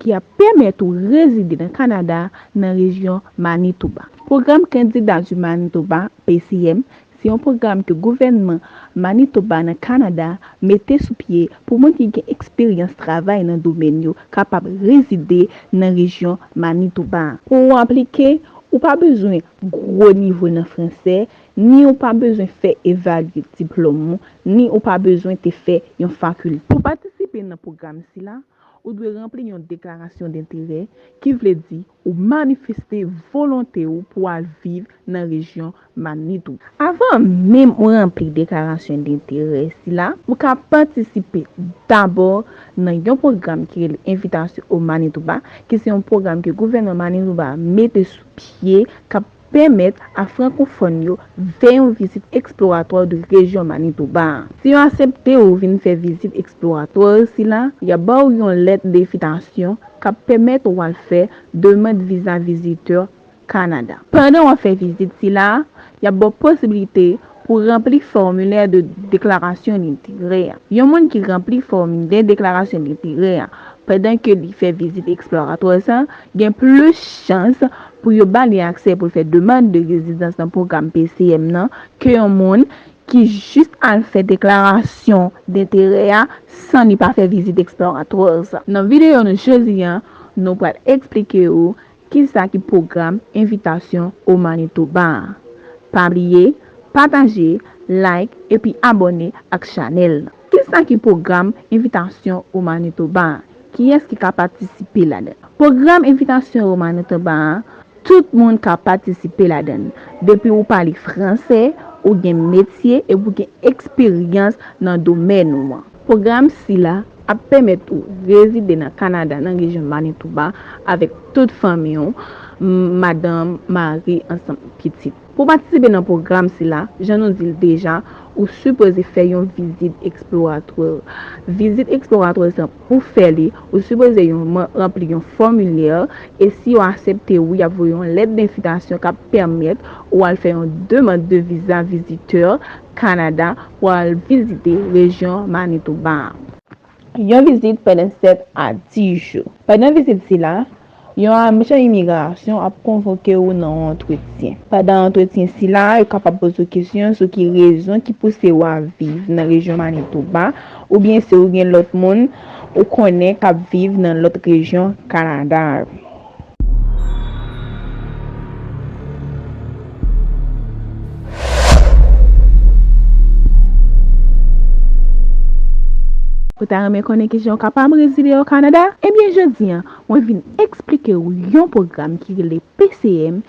ki ap pèmèt ou rezide nan Kanada, nan rejyon Manitoba. Pwogram Kandida di Manitoba, P C M, Se yon pwogram ke gouvènman Manitoba nan Kanada mete sou pye pou moun ki gen eksperyans travay nan domèn yo kapab rezide nan rejyon Manitoba a. Pou w aplike, ou pa bezwen gwo nivo nan franse, ni ou pa bezwen fè evalye diplòm ou, ni ou pa bezwen te fè yon fakilte. Pou patisipe nan pwogram sila, ou dwe ranpli yon deklarasyon denterè, ki vle di ou manifeste volonte w pou al viv nan rejyon Manitoba. Avan menm ou ranpli deklarasyon denterè sila, ou ka patisipe dabò nan yon pwogram ki rele Invitation au Manitoba, ki se yon pwogram ke gouvènman Manitoba mete sou pye k ap pèmèt a frankofòn yo fè yon vizit eksploratwa de rejyon Manitoba a. Si yo aksepte ou vin fè vizit eksploratwa sila, y ap ba w yon lèt denvitasyon k ap pèmèt ou al fè demann viza vizitè Kanada. Pandan w ap fè vizit sila a, y ap ba w posiblite pou ranpli fòmilè de deklarasyon denterè a. Yon moun ki ranpli fòmilè deklarasyon denterè a pandan ke li fè vizit eksploratwa sa, gen plis chans pou yo ba li aksè pou l fè demann de rezidans nan pwogram P C M nan ke yon moun ki jis al fè deklarasyon denterè a san li pa fè vizit eksploratwa sa. Nan videyo nou jodi a, nou pral eksplike ou kisa ki pwogram Invitation au Manitoba a. Pa bliye, pataje, like epi abòne ak chanèl nan. Kisa ki pwogram Invitation au Manitoba a? Kiyès ki ka patisipe ladan l? Pwogram Invitation au Manitoba a, tout moun ka patisipe ladan l. Depi ou pale franse, ou gen metye epi ou gen eksperyans nan domèn ou an. Pwogram sila ap pèmèt ou rezide nan Kanada, nan rejyon Manitoba, avèk tout fanmi w, m-, madanm, mari, ansanm pitit. Pou patisipe nan pwogram sila, jan nou di l deja, ou sipoze fè yon vizit eksploratwa. Vizit eksploratwa sa, pou fè li, ou sipoze yon, ranpli yon fòmilè, e si yo aksepte ou, y ap voye yon lèt denvitasyon k ap pèmèt ou al fè yon demann de viza vizitè Kanada pou al vizite rejyon Manitoba a. Yon vizit pandan sèt a dis jou. Pandan vizit sila, yon ajan imigrasyon ap konvoke ou nan yon antretyen. Pandan antretyen sila, yo kapab poze w kesyon sou ki rezon ki pouse w a viv nan rejyon Manitoba, oubyen si w gen lòt moun ou konnen k ap viv nan lòt rejyon Kanada. Ou ta renmen konnen kijan w kapab rezide o Kanada? Ebyen, jodi a, mwen vin eksplike w yon pwogram ki rele P C M,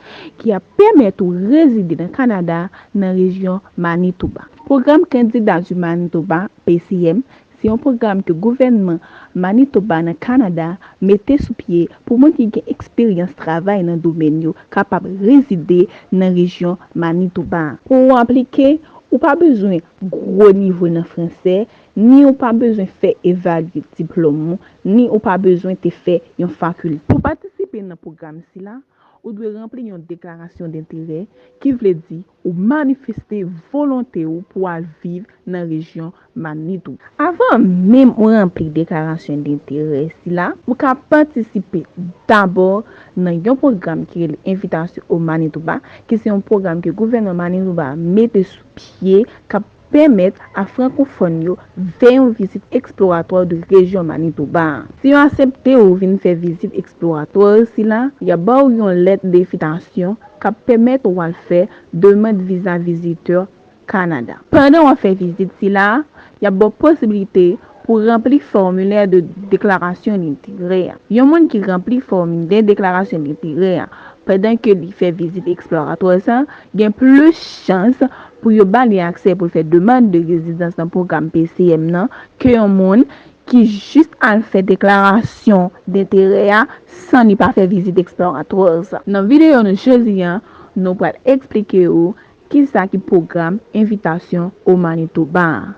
ki ap pèmèt ou rezide nan Kanada, nan rejyon Manitoba. Pwogram Candidat du Manitoba, P C M, se yon pwogram ke gouvènman Manitoba nan Kanada mete sou pye pou moun ki gen eksperyans travay nan domèn yo kapab rezide nan rejyon Manitoba a. Pou w aplike, ou pa bezwen gwo nivo nan franse, ni ou pa bezwen fè evalye diplòm ou, ni ou pa bezwen te fè yon fakilte. Pou patisipe nan pwogram sila, ou dwe ranpli yon deklarasyon denterè, ki vle di ou manifeste volonte w pou al viv nan rejyon Manitoba. Avan menm ou ranpli deklarasyon denterè sila, ou ka patisipe dabò nan yon pwogram ki rele Invitation au Manitoba, ki se yon pwogram ke gouvènman Manitoba mete sou pye, k ap pèmèt a frankofòn yo fè yon vizit eksploratwa de rejyon Manitoba a. Si yo aksepte ou vin fè vizit eksploratwa sila, y ap ba w yon lèt denvitasyon k ap pèmèt ou al fè demann viza vizitè Kanada. Pandan w ap fè vizit sila, y ap ba w posiblite pou ranpli fòmilè de deklarasyon denterè a. Yon moun ki ranpli fòmilè deklarasyon denterè a pandan ke li fè vizit eksploratwa sa, gen plis chans pou yo ba li aksè pou l fè demann de rezidans nan pwogram P C M nan ke yon moun ki jis al fè deklarasyon denterè a san li pa fè vizit eksploratwa sa. Nan videyo nou jodi a, nou pral eksplike ou kisa ki pwogram Invitation au Manitoba a.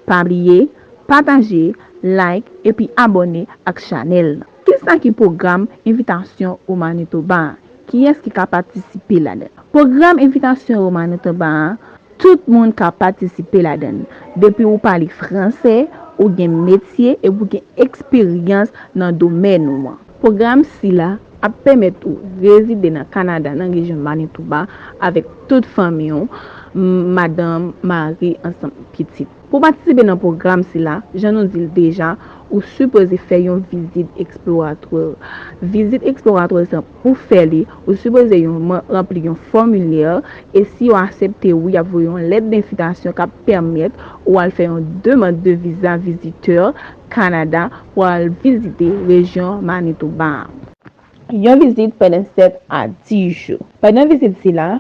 Pa bliye, pataje, like epi abòne ak chanèl nan. Kisa ki pwogram Invitation au Manitoba a? Kiyès ki ka patisipe ladan l? Pwogram Invitation au Manitoba a, tout moun ka patisipe ladan l. Depi ou pale franse, ou gen metye epi ou gen eksperyans nan domèn ou an. Pwogram sila ap pèmèt ou rezide nan Kanada, nan rejyon Manitoba, avèk tout fanmi w, m-, madanm, mari, ansanm pitit. Pou w patisipe nan pwogram sila, jan nou di l deja, ou sipoze fè yon vizit eksploratwa. Vizit eksploratwa sa, pou fè li, ou sipoze yon, ranpli yon fòmilyè, e si yo aksepte w, y ap voye yon lèt denvitasyon k ap pèmèt ou al fè yon demann de viza vizitè Kanada pou al vizite rejyon Manitoba a. Yon vizit pandan sèt a dis jou. Pandan vizit sila,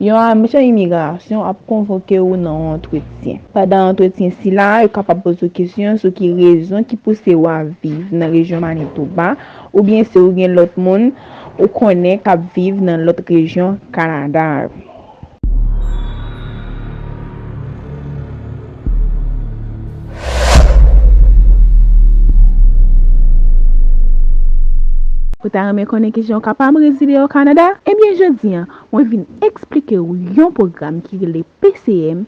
yon ajan imigrasyon ap konvoke w nan yon antretyen. Pandan antretyen sila, yo kapab poze w kesyon sou ki rezon ki pouse w a viv nan rejyon Manitoba, oubyen si w gen lòt moun ou konnen k ap viv nan lòt rejyon Kanada. Ou ta renmen konnen kijan w kapab rezide o Kanada? Ebyen, jodi a, mwen vin eksplike w yon pwogram ki rele P C M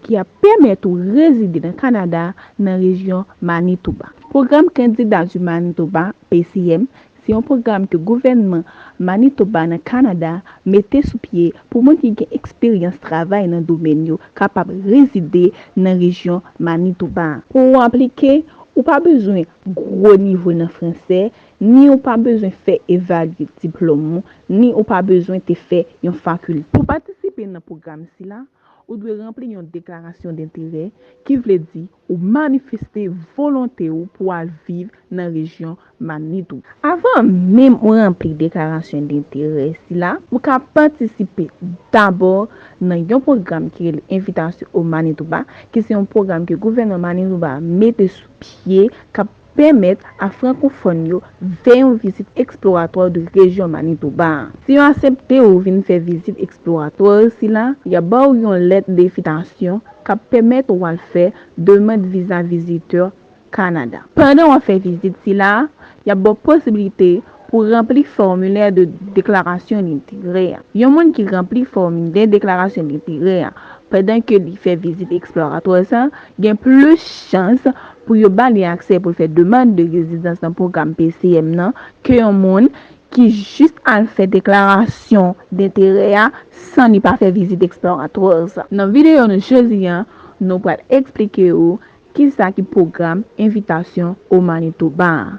ki ap pèmèt ou rezide nan Kanada nan rejyon Manitoba. Pwogram Candidat du Manitoba, P C M, se yon pwogram ke gouvènman Manitoba nan Kanada mete sou pye pou moun ki gen eksperyans travay nan domèn yo kapab rezide nan rejyon Manitoba a. Pou w aplike, ou pa bezwen gwo nivo nan fransè, ni ou pa bezwen fè evalye diplòm ou, ni ou pa bezwen te fè yon fakilte. Pou patisipe nan pwogram sila, ou dwe ranpli yon deklarasyon denterè, ki vle di ou manifeste volonte w pou al viv nan rejyon Manitoba. Avan menm ou ranpli deklarasyon denterè sila, ou ka patisipe dabò nan yon pwogram ki rele Invitation au Manitoba, ki se yon pwogram ke gouvènman Manitoba mete sou pye, k ap pèmèt a frankofòn yo fè yon vizit eksploratwa de rejyon Manitoba a. Si yo aksepte w vin fè vizit eksploratwa sila, y ap ba w yon lèt denvitasyon k ap pèmèt ou al fè demann viza vizitè Kanada. Pandan w ap fè vizit sila, y ap ba w posiblite pou ranpli fòmilè de deklarasyon denterè a. Yon moun ki ranpli fòmilè deklarasyon denterè a pandan ke li fè vizit eksploratwa sa, gen plis chans pou yo ba li aksè pou l fè demann de rezidans nan pwogram P C M nan ke yon moun ki jis al fè deklarasyon denterè a san li pa fè vizit eksploratwa sa. Nan videyo nou jodi a, nou pral eksplike w kisa ki pwogram Invitation au Manitoba a.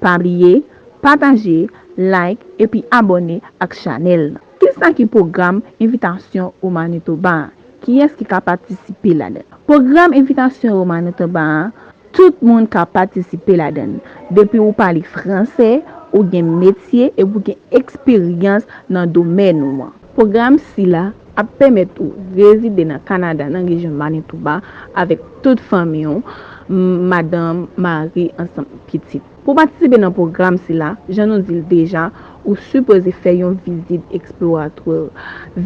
Pa bliye, pataje, like, epi abòne ak chanèl nan. Kisa ki pwogram Invitation au Manitoba a? Kiyès ki ka patisipe ladan l? Pwogram Invitation au Manitoba a, tout moun ka patisipe ladan l, depi ou pale fransè, ou gen metye epi ou gen eksperyans nan domèn ou an. Pwogram sila ap pèmèt ou rezide nan Kanada, nan rejyon Manitoba, avèk tout fanmi w, m-, madanm, mari, ansanm pitit. Pou patisipe nan pwogram sila, jan nou di l deja, ou sipoze fè yon vizit eksploratwa.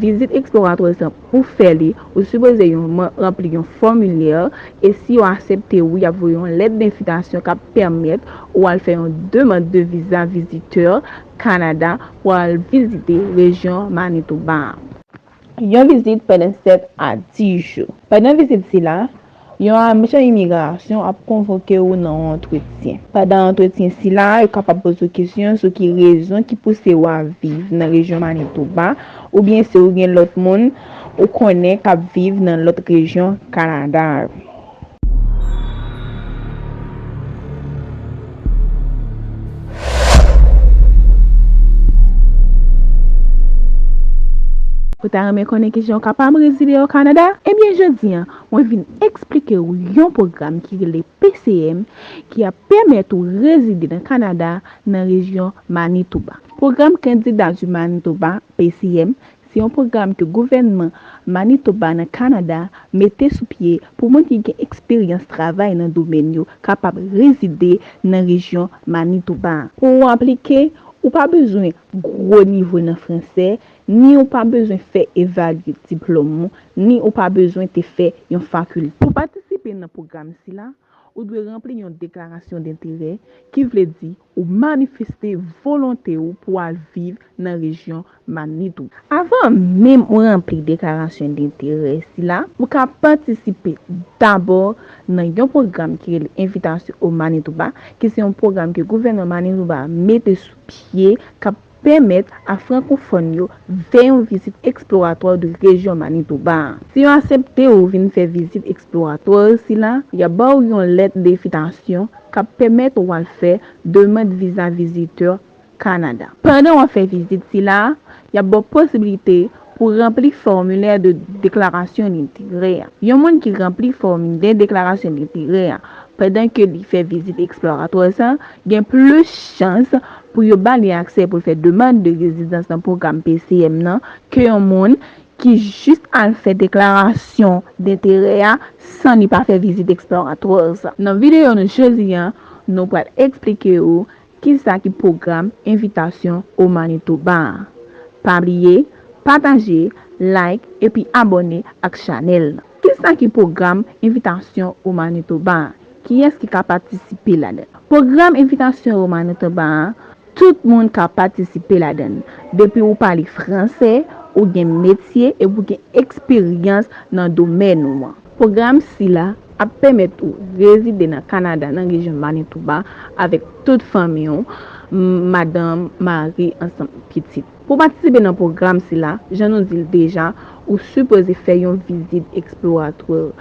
Vizit eksploratwa sa, pou fè li, ou sipoze yon, ranpli yon fòmilyè, e si yo aksepte w, y ap voye yon lèt denvitasyon k ap pèmèt ou al fè yon demann de viza vizitè Kanada pou al vizite rejyon Manitoba a. Yon vizit pandan sèt a dis jou. Pandan vizit sila, yon ajan imigrasyon ap konvoke w nan yon antretyen. Pandan antretyen sila, yo kapab poze w kesyon sou ki rezon ki pouse w a viv nan rejyon Manitoba, oubyen si w gen lòt moun ou konnen k ap viv nan lòt rejyon Kanada. Ou ta renmen konnen kijan w kapab rezide o Kanada? Ebyen, jodi a, mwen vin eksplike w yon pwogram ki rele P C M, ki ap pèmèt ou rezide nan Kanada, nan rejyon Manitoba. Pwogram Candidat du Manitoba, P C M, se yon pwogram ke gouvènman Manitoba nan Kanada mete sou pye pou moun ki gen eksperyans travay nan domèn yo kapab rezide nan rejyon Manitoba a. Pou w aplike, ou pa bezwen gwo nivo nan fransè, ni ou pa bezwen fè evalye diplòm ou, ni ou pa bezwen te fè yon fakilte. Pou patisipe nan pwogram sila, ou dwe ranpli yon deklarasyon denterè, ki vle di ou manifeste volonte w pou al viv nan rejyon Manitoba. Avan menm ou ranpli deklarasyon denterè sila, ou ka patisipe dabò nan yon pwogram ki rele Invitation au Manitoba, ki se yon pwogram ke gouvènman Manitoba mete sou pye, k ap pèmèt a frankofòn yo fè yon vizit eksploratwa de rejyon Manitoba a. Si yo aksepte ou vin fè vizit eksploratwa sila, y ap ba w yon lèt denvitasyon k ap pèmèt ou al fè demann viza vizitè Kanada. Pandan w ap fè vizit sila a, y ap ba w posiblite pou w ranpli fòmilè de deklarasyon denterè a. Yon moun ki ranpli fòmilè deklarasyon denterè a pandan ke li fè vizit eksploratwa sa, gen plis chans pou yo ba li aksè pou l fè demann de rezidans nan pwogram P C M nan ke yon moun ki jis al fè deklarasyon denterè a san li pa fè vizit eksploratwa sa. Nan videyo nou jodi a, nou pral eksplike ou kisa ki pwogram envitasyon o Manitoba a. Pa bliye, pataje, like epi abòne ak chanèl nan. Kisa ki pwogram envitasyon o Manitoba a? Kiyès ki ka patisipe ladan l? Pwogram envitasyon o Manitoba a, tout moun ka patisipe ladan l, depi ou pale fransè, ou gen metye epi ou gen eksperyans nan domèn ou an. Pwogram sila ap pèmèt ou rezide nan Kanada, nan rejyon Manitoba, avèk tout fanmi w, m-, madanm, mari, ansanm pitit. Pou w patisipe nan pwogram sila, jan nou di l deja, ou sipoze fè yon vizit eksploratwa.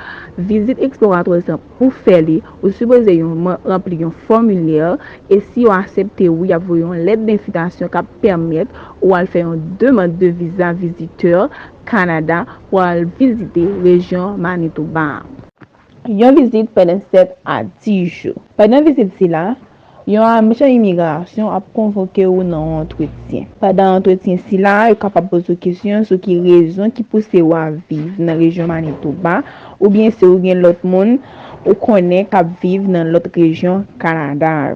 Vizit eksploratwa sa, pou fè li, ou sipoze yon, ranpli yon fòmilè, e si yo aksepte ou, y ap voye yon lèt denvitasyon k ap pèmèt ou al fè yon demann de viza vizitè Kanada pou al vizite rejyon Manitoba a. Yon vizit pandan sèt a dis jou. Pandan vizit sila, yon ajan imigrasyon ap konvoke ou nan yon antretyen. Pandan antretyen sila, yo kapab poze w kesyon sou ki rezon ki pouse w a viv nan rejyon Manitoba, oubyen si w gen lòt moun ou konnen k ap viv nan lòt rejyon Kanada.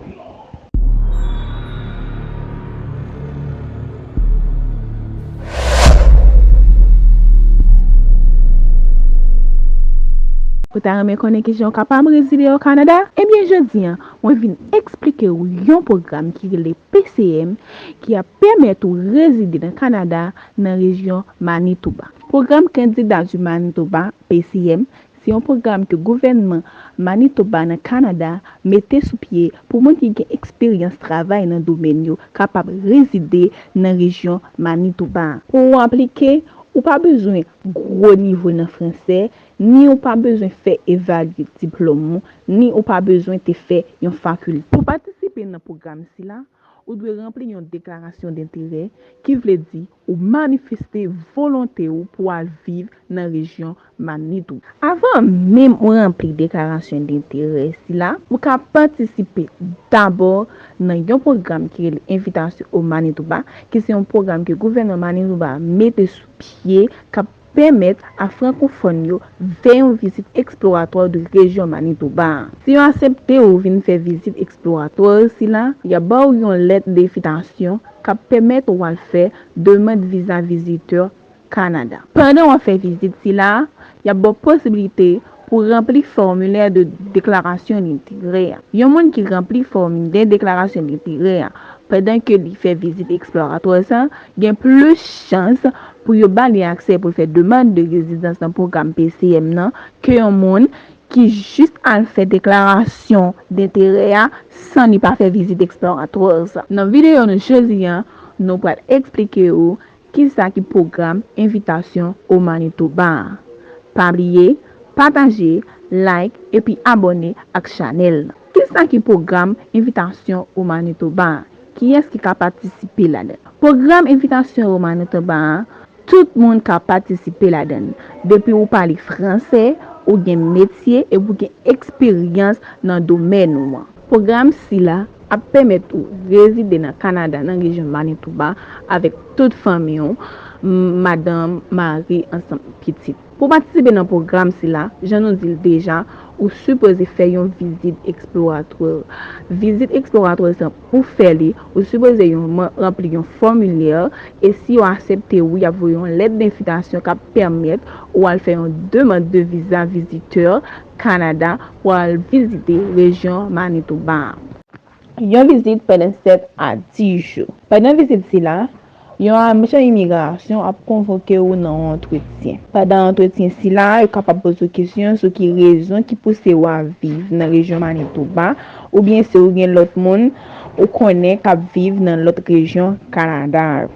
Ou ta renmen konnen kijan w kapab rezide o Kanada? Ebyen, jodi a, mwen vin eksplike w yon pwogram ki rele P C M ki ap pèmèt ou rezide nan Kanada nan rejyon Manitoba. Pwogram Candidat du Manitoba, P C M, se yon pwogram ke gouvènman Manitoba nan Kanada mete sou pye pou moun ki gen eksperyans travay nan domèn yo kapab rezide nan rejyon Manitoba. Pou w aplike, ou pa bezwen gwo nivo nan fransè, ni ou pa bezwen fè evalye diplòm ou, ni ou pa bezwen te fè yon fakilte. Pou patisipe nan pwogram sila, ou dwe ranpli yon deklarasyon denterè, ki vle di ou manifeste volonte ou pou al viv nan rejyon Manitoba. Avan menm ou ranpli deklarasyon denterè sila, ou ka patisipe dabò nan yon pwogram ki rele Envitasyon o Manitoba, ki se yon pwogram ke gouvènman Manitoba mete sou pye, k ap pèmèt a frankofòn yo fè yon vizit eksploratwa de rejyon Manitoba a. Si yo aksepte ou vin fè vizit eksploratwa sila, y ap ba w yon lèt denvitasyon k ap pèmèt ou al fè demann viza vizitè Kanada. Pandan w ap fè vizit sila, y ap ba w posiblite pou w ranpli fòmilè de deklarasyon denterè a. Yon moun ki ranpli fòmilè deklarasyon denterè a pandan ke li fè vizit eksploratwa sa, gen plis chans pou yo ba li aksè pou l fè demann de rezidans nan pwogram P C M nan ke yon moun ki jis al fè deklarasyon denterè a san li pa fè vizit eksploratwa sa. Nan videyo nou jodi a, nou pral eksplike ou kisa ki pwogram envitasyon o Manitoba a. Pa bliye, pataje, like epi abòne ak chanèl nan. Kisa ki pwogram envitasyon o Manitoba a? Kiyès ki ka patisipe ladan l? Pwogram envitasyon o Manitoba a, tout moun ka patisipe ladan l, depi ou pale fransè, ou gen metye epi ou gen eksperyans nan domèn ou an. Pwogram sila ap pèmèt ou rezide nan Kanada, nan rejyon Manitoba, avèk tout fanmi w, m-, madanm, mari, ansanm pitit. Pou patisipe nan pwogram sila, jan nou di l deja, ou sipoze fè yon vizit eksploratwa. Vizit eksploratwa sa, pou fè li, ou sipoze yon, ranpli yon fòmilè, e si yo aksepte ou, y ap voye yon lèt denvitasyon k ap pèmèt ou al fè yon demann de viza vizitè Kanada pou al vizite rejyon Manitoba a. Yon vizit pandan sèt a dis jou. Pandan vizit sila, yon ajan imigrasyon ap konvoke ou nan yon antretyen. Pandan antretyen sila, yo kapab poze w kesyon sou ki rezon ki pouse w a viv nan rejyon Manitoba, oubyen si w gen lòt moun ou konnen k ap viv nan lòt rejyon Kanada.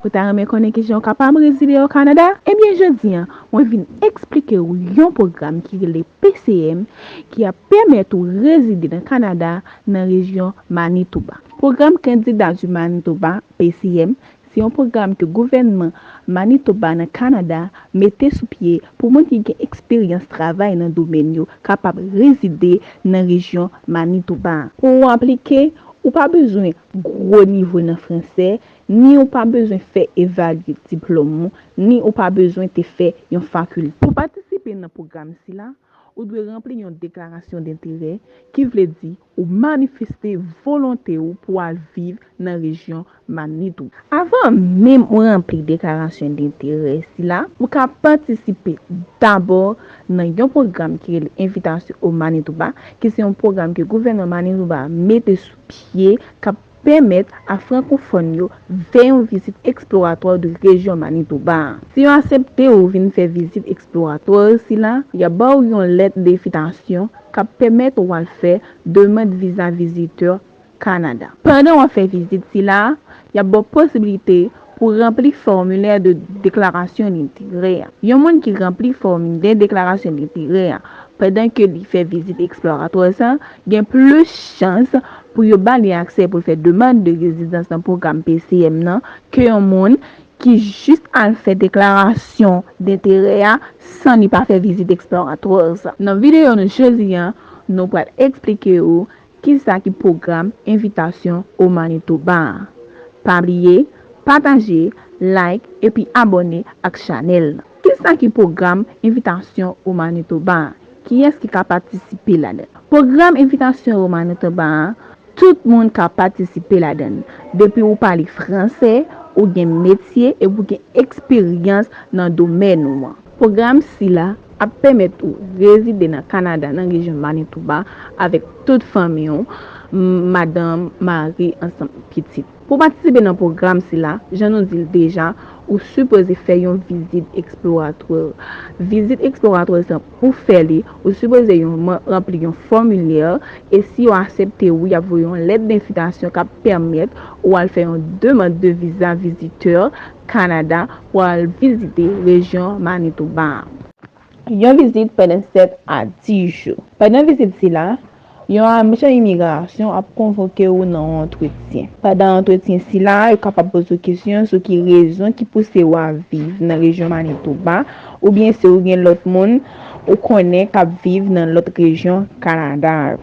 Ou ta renmen konnen kijan w kapab rezide o Kanada? Ebyen, jodi a, mwen vin eksplike w yon pwogram ki rele P C M, ki ap pèmèt ou rezide nan Kanada, nan rejyon Manitoba. Pwogram Candidat du Manitoba, P C M, se yon pwogram ke gouvènman Manitoba nan Kanada mete sou pye pou moun ki gen eksperyans travay nan domèn yo kapab rezide nan rejyon Manitoba. Pou w aplike, ou pa bezwen gwo nivo nan fransè, ni ou pa bezwen fè evalye diplòm ou, ni ou pa bezwen te fè yon fakilte. Pou patisipe nan pwogram sila, ou dwe ranpli yon deklarasyon denterè, ki vle di ou manifeste volonte w pou al viv nan rejyon Manitoba. Avan menm ou ranpli deklarasyon denterè sila, ou ka patisipe dabò nan yon pwogram ki rele Invitation au Manitoba, ki se yon pwogram ke gouvènman Manitoba mete sou pye, k ap pèmèt a frankofòn yo fè yon vizit eksploratwa de rejyon Manitoba a. Si yo aksepte ou vin fè vizit eksploratwa sila, y ap ba w yon lèt denvitasyon k ap pèmèt ou al fè demann viza vizitè Kanada. Pandan w ap fè vizit sila, y ap ba w posiblite pou ranpli fòmilè de deklarasyon denterè a. Yon moun ki ranpli fòmilè deklarasyon denterè a pandan ke li fè vizit eksploratwa sa, gen plis chans pou yo ba li aksè pou l fè demann de rezidans nan pwogram P C M nan ke yon moun ki jis al fè deklarasyon denterè a san li pa fè vizit eksploratwa sa. Nan videyo nou jodi a, nou pral eksplike ou kisa ki pwogram Invitation au Manitoba a. Pa bliye, pataje, like, epi abòne ak chanèl la. Kisa ki pwogram Invitation au Manitoba a? Kiyès ki ka patisipe ladan l? Pwogram Invitation au Manitoba a, tout moun ka patisipe ladan l. Depi ou pale fransè, ou gen metye epi ou gen eksperyans nan domèn ou an. Pwogram sila ap pèmèt ou rezide nan Kanada, nan rejyon Manitoba, avèk tout fanmi w, m-, madanm, mari, ansanm pitit. Pou patisipe nan pwogram sila, jan nou di l deja, ou sipoze fè yon vizit eksploratwa. Vizit eksploratwa sa, pou fè li, ou sipoze yon, ranpli yon fòmilè, e si yo aksepte ou, y ap voye yon lèt denvitasyon k ap pèmèt ou al fè yon demann de viza vizitè Kanada pou al vizite rejyon Manitoba a. Yon vizit pandan sèt a dis jou. Pandan vizit sila, yon ajan imigrasyon ap konvoke ou nan yon antretyen. Pandan antretyen sila, yo kapab poze w kesyon sou ki rezon ki pouse w a viv nan rejyon Manitoba, oubyen si w gen lòt moun ou konnen k ap viv nan lòt rejyon Kanada.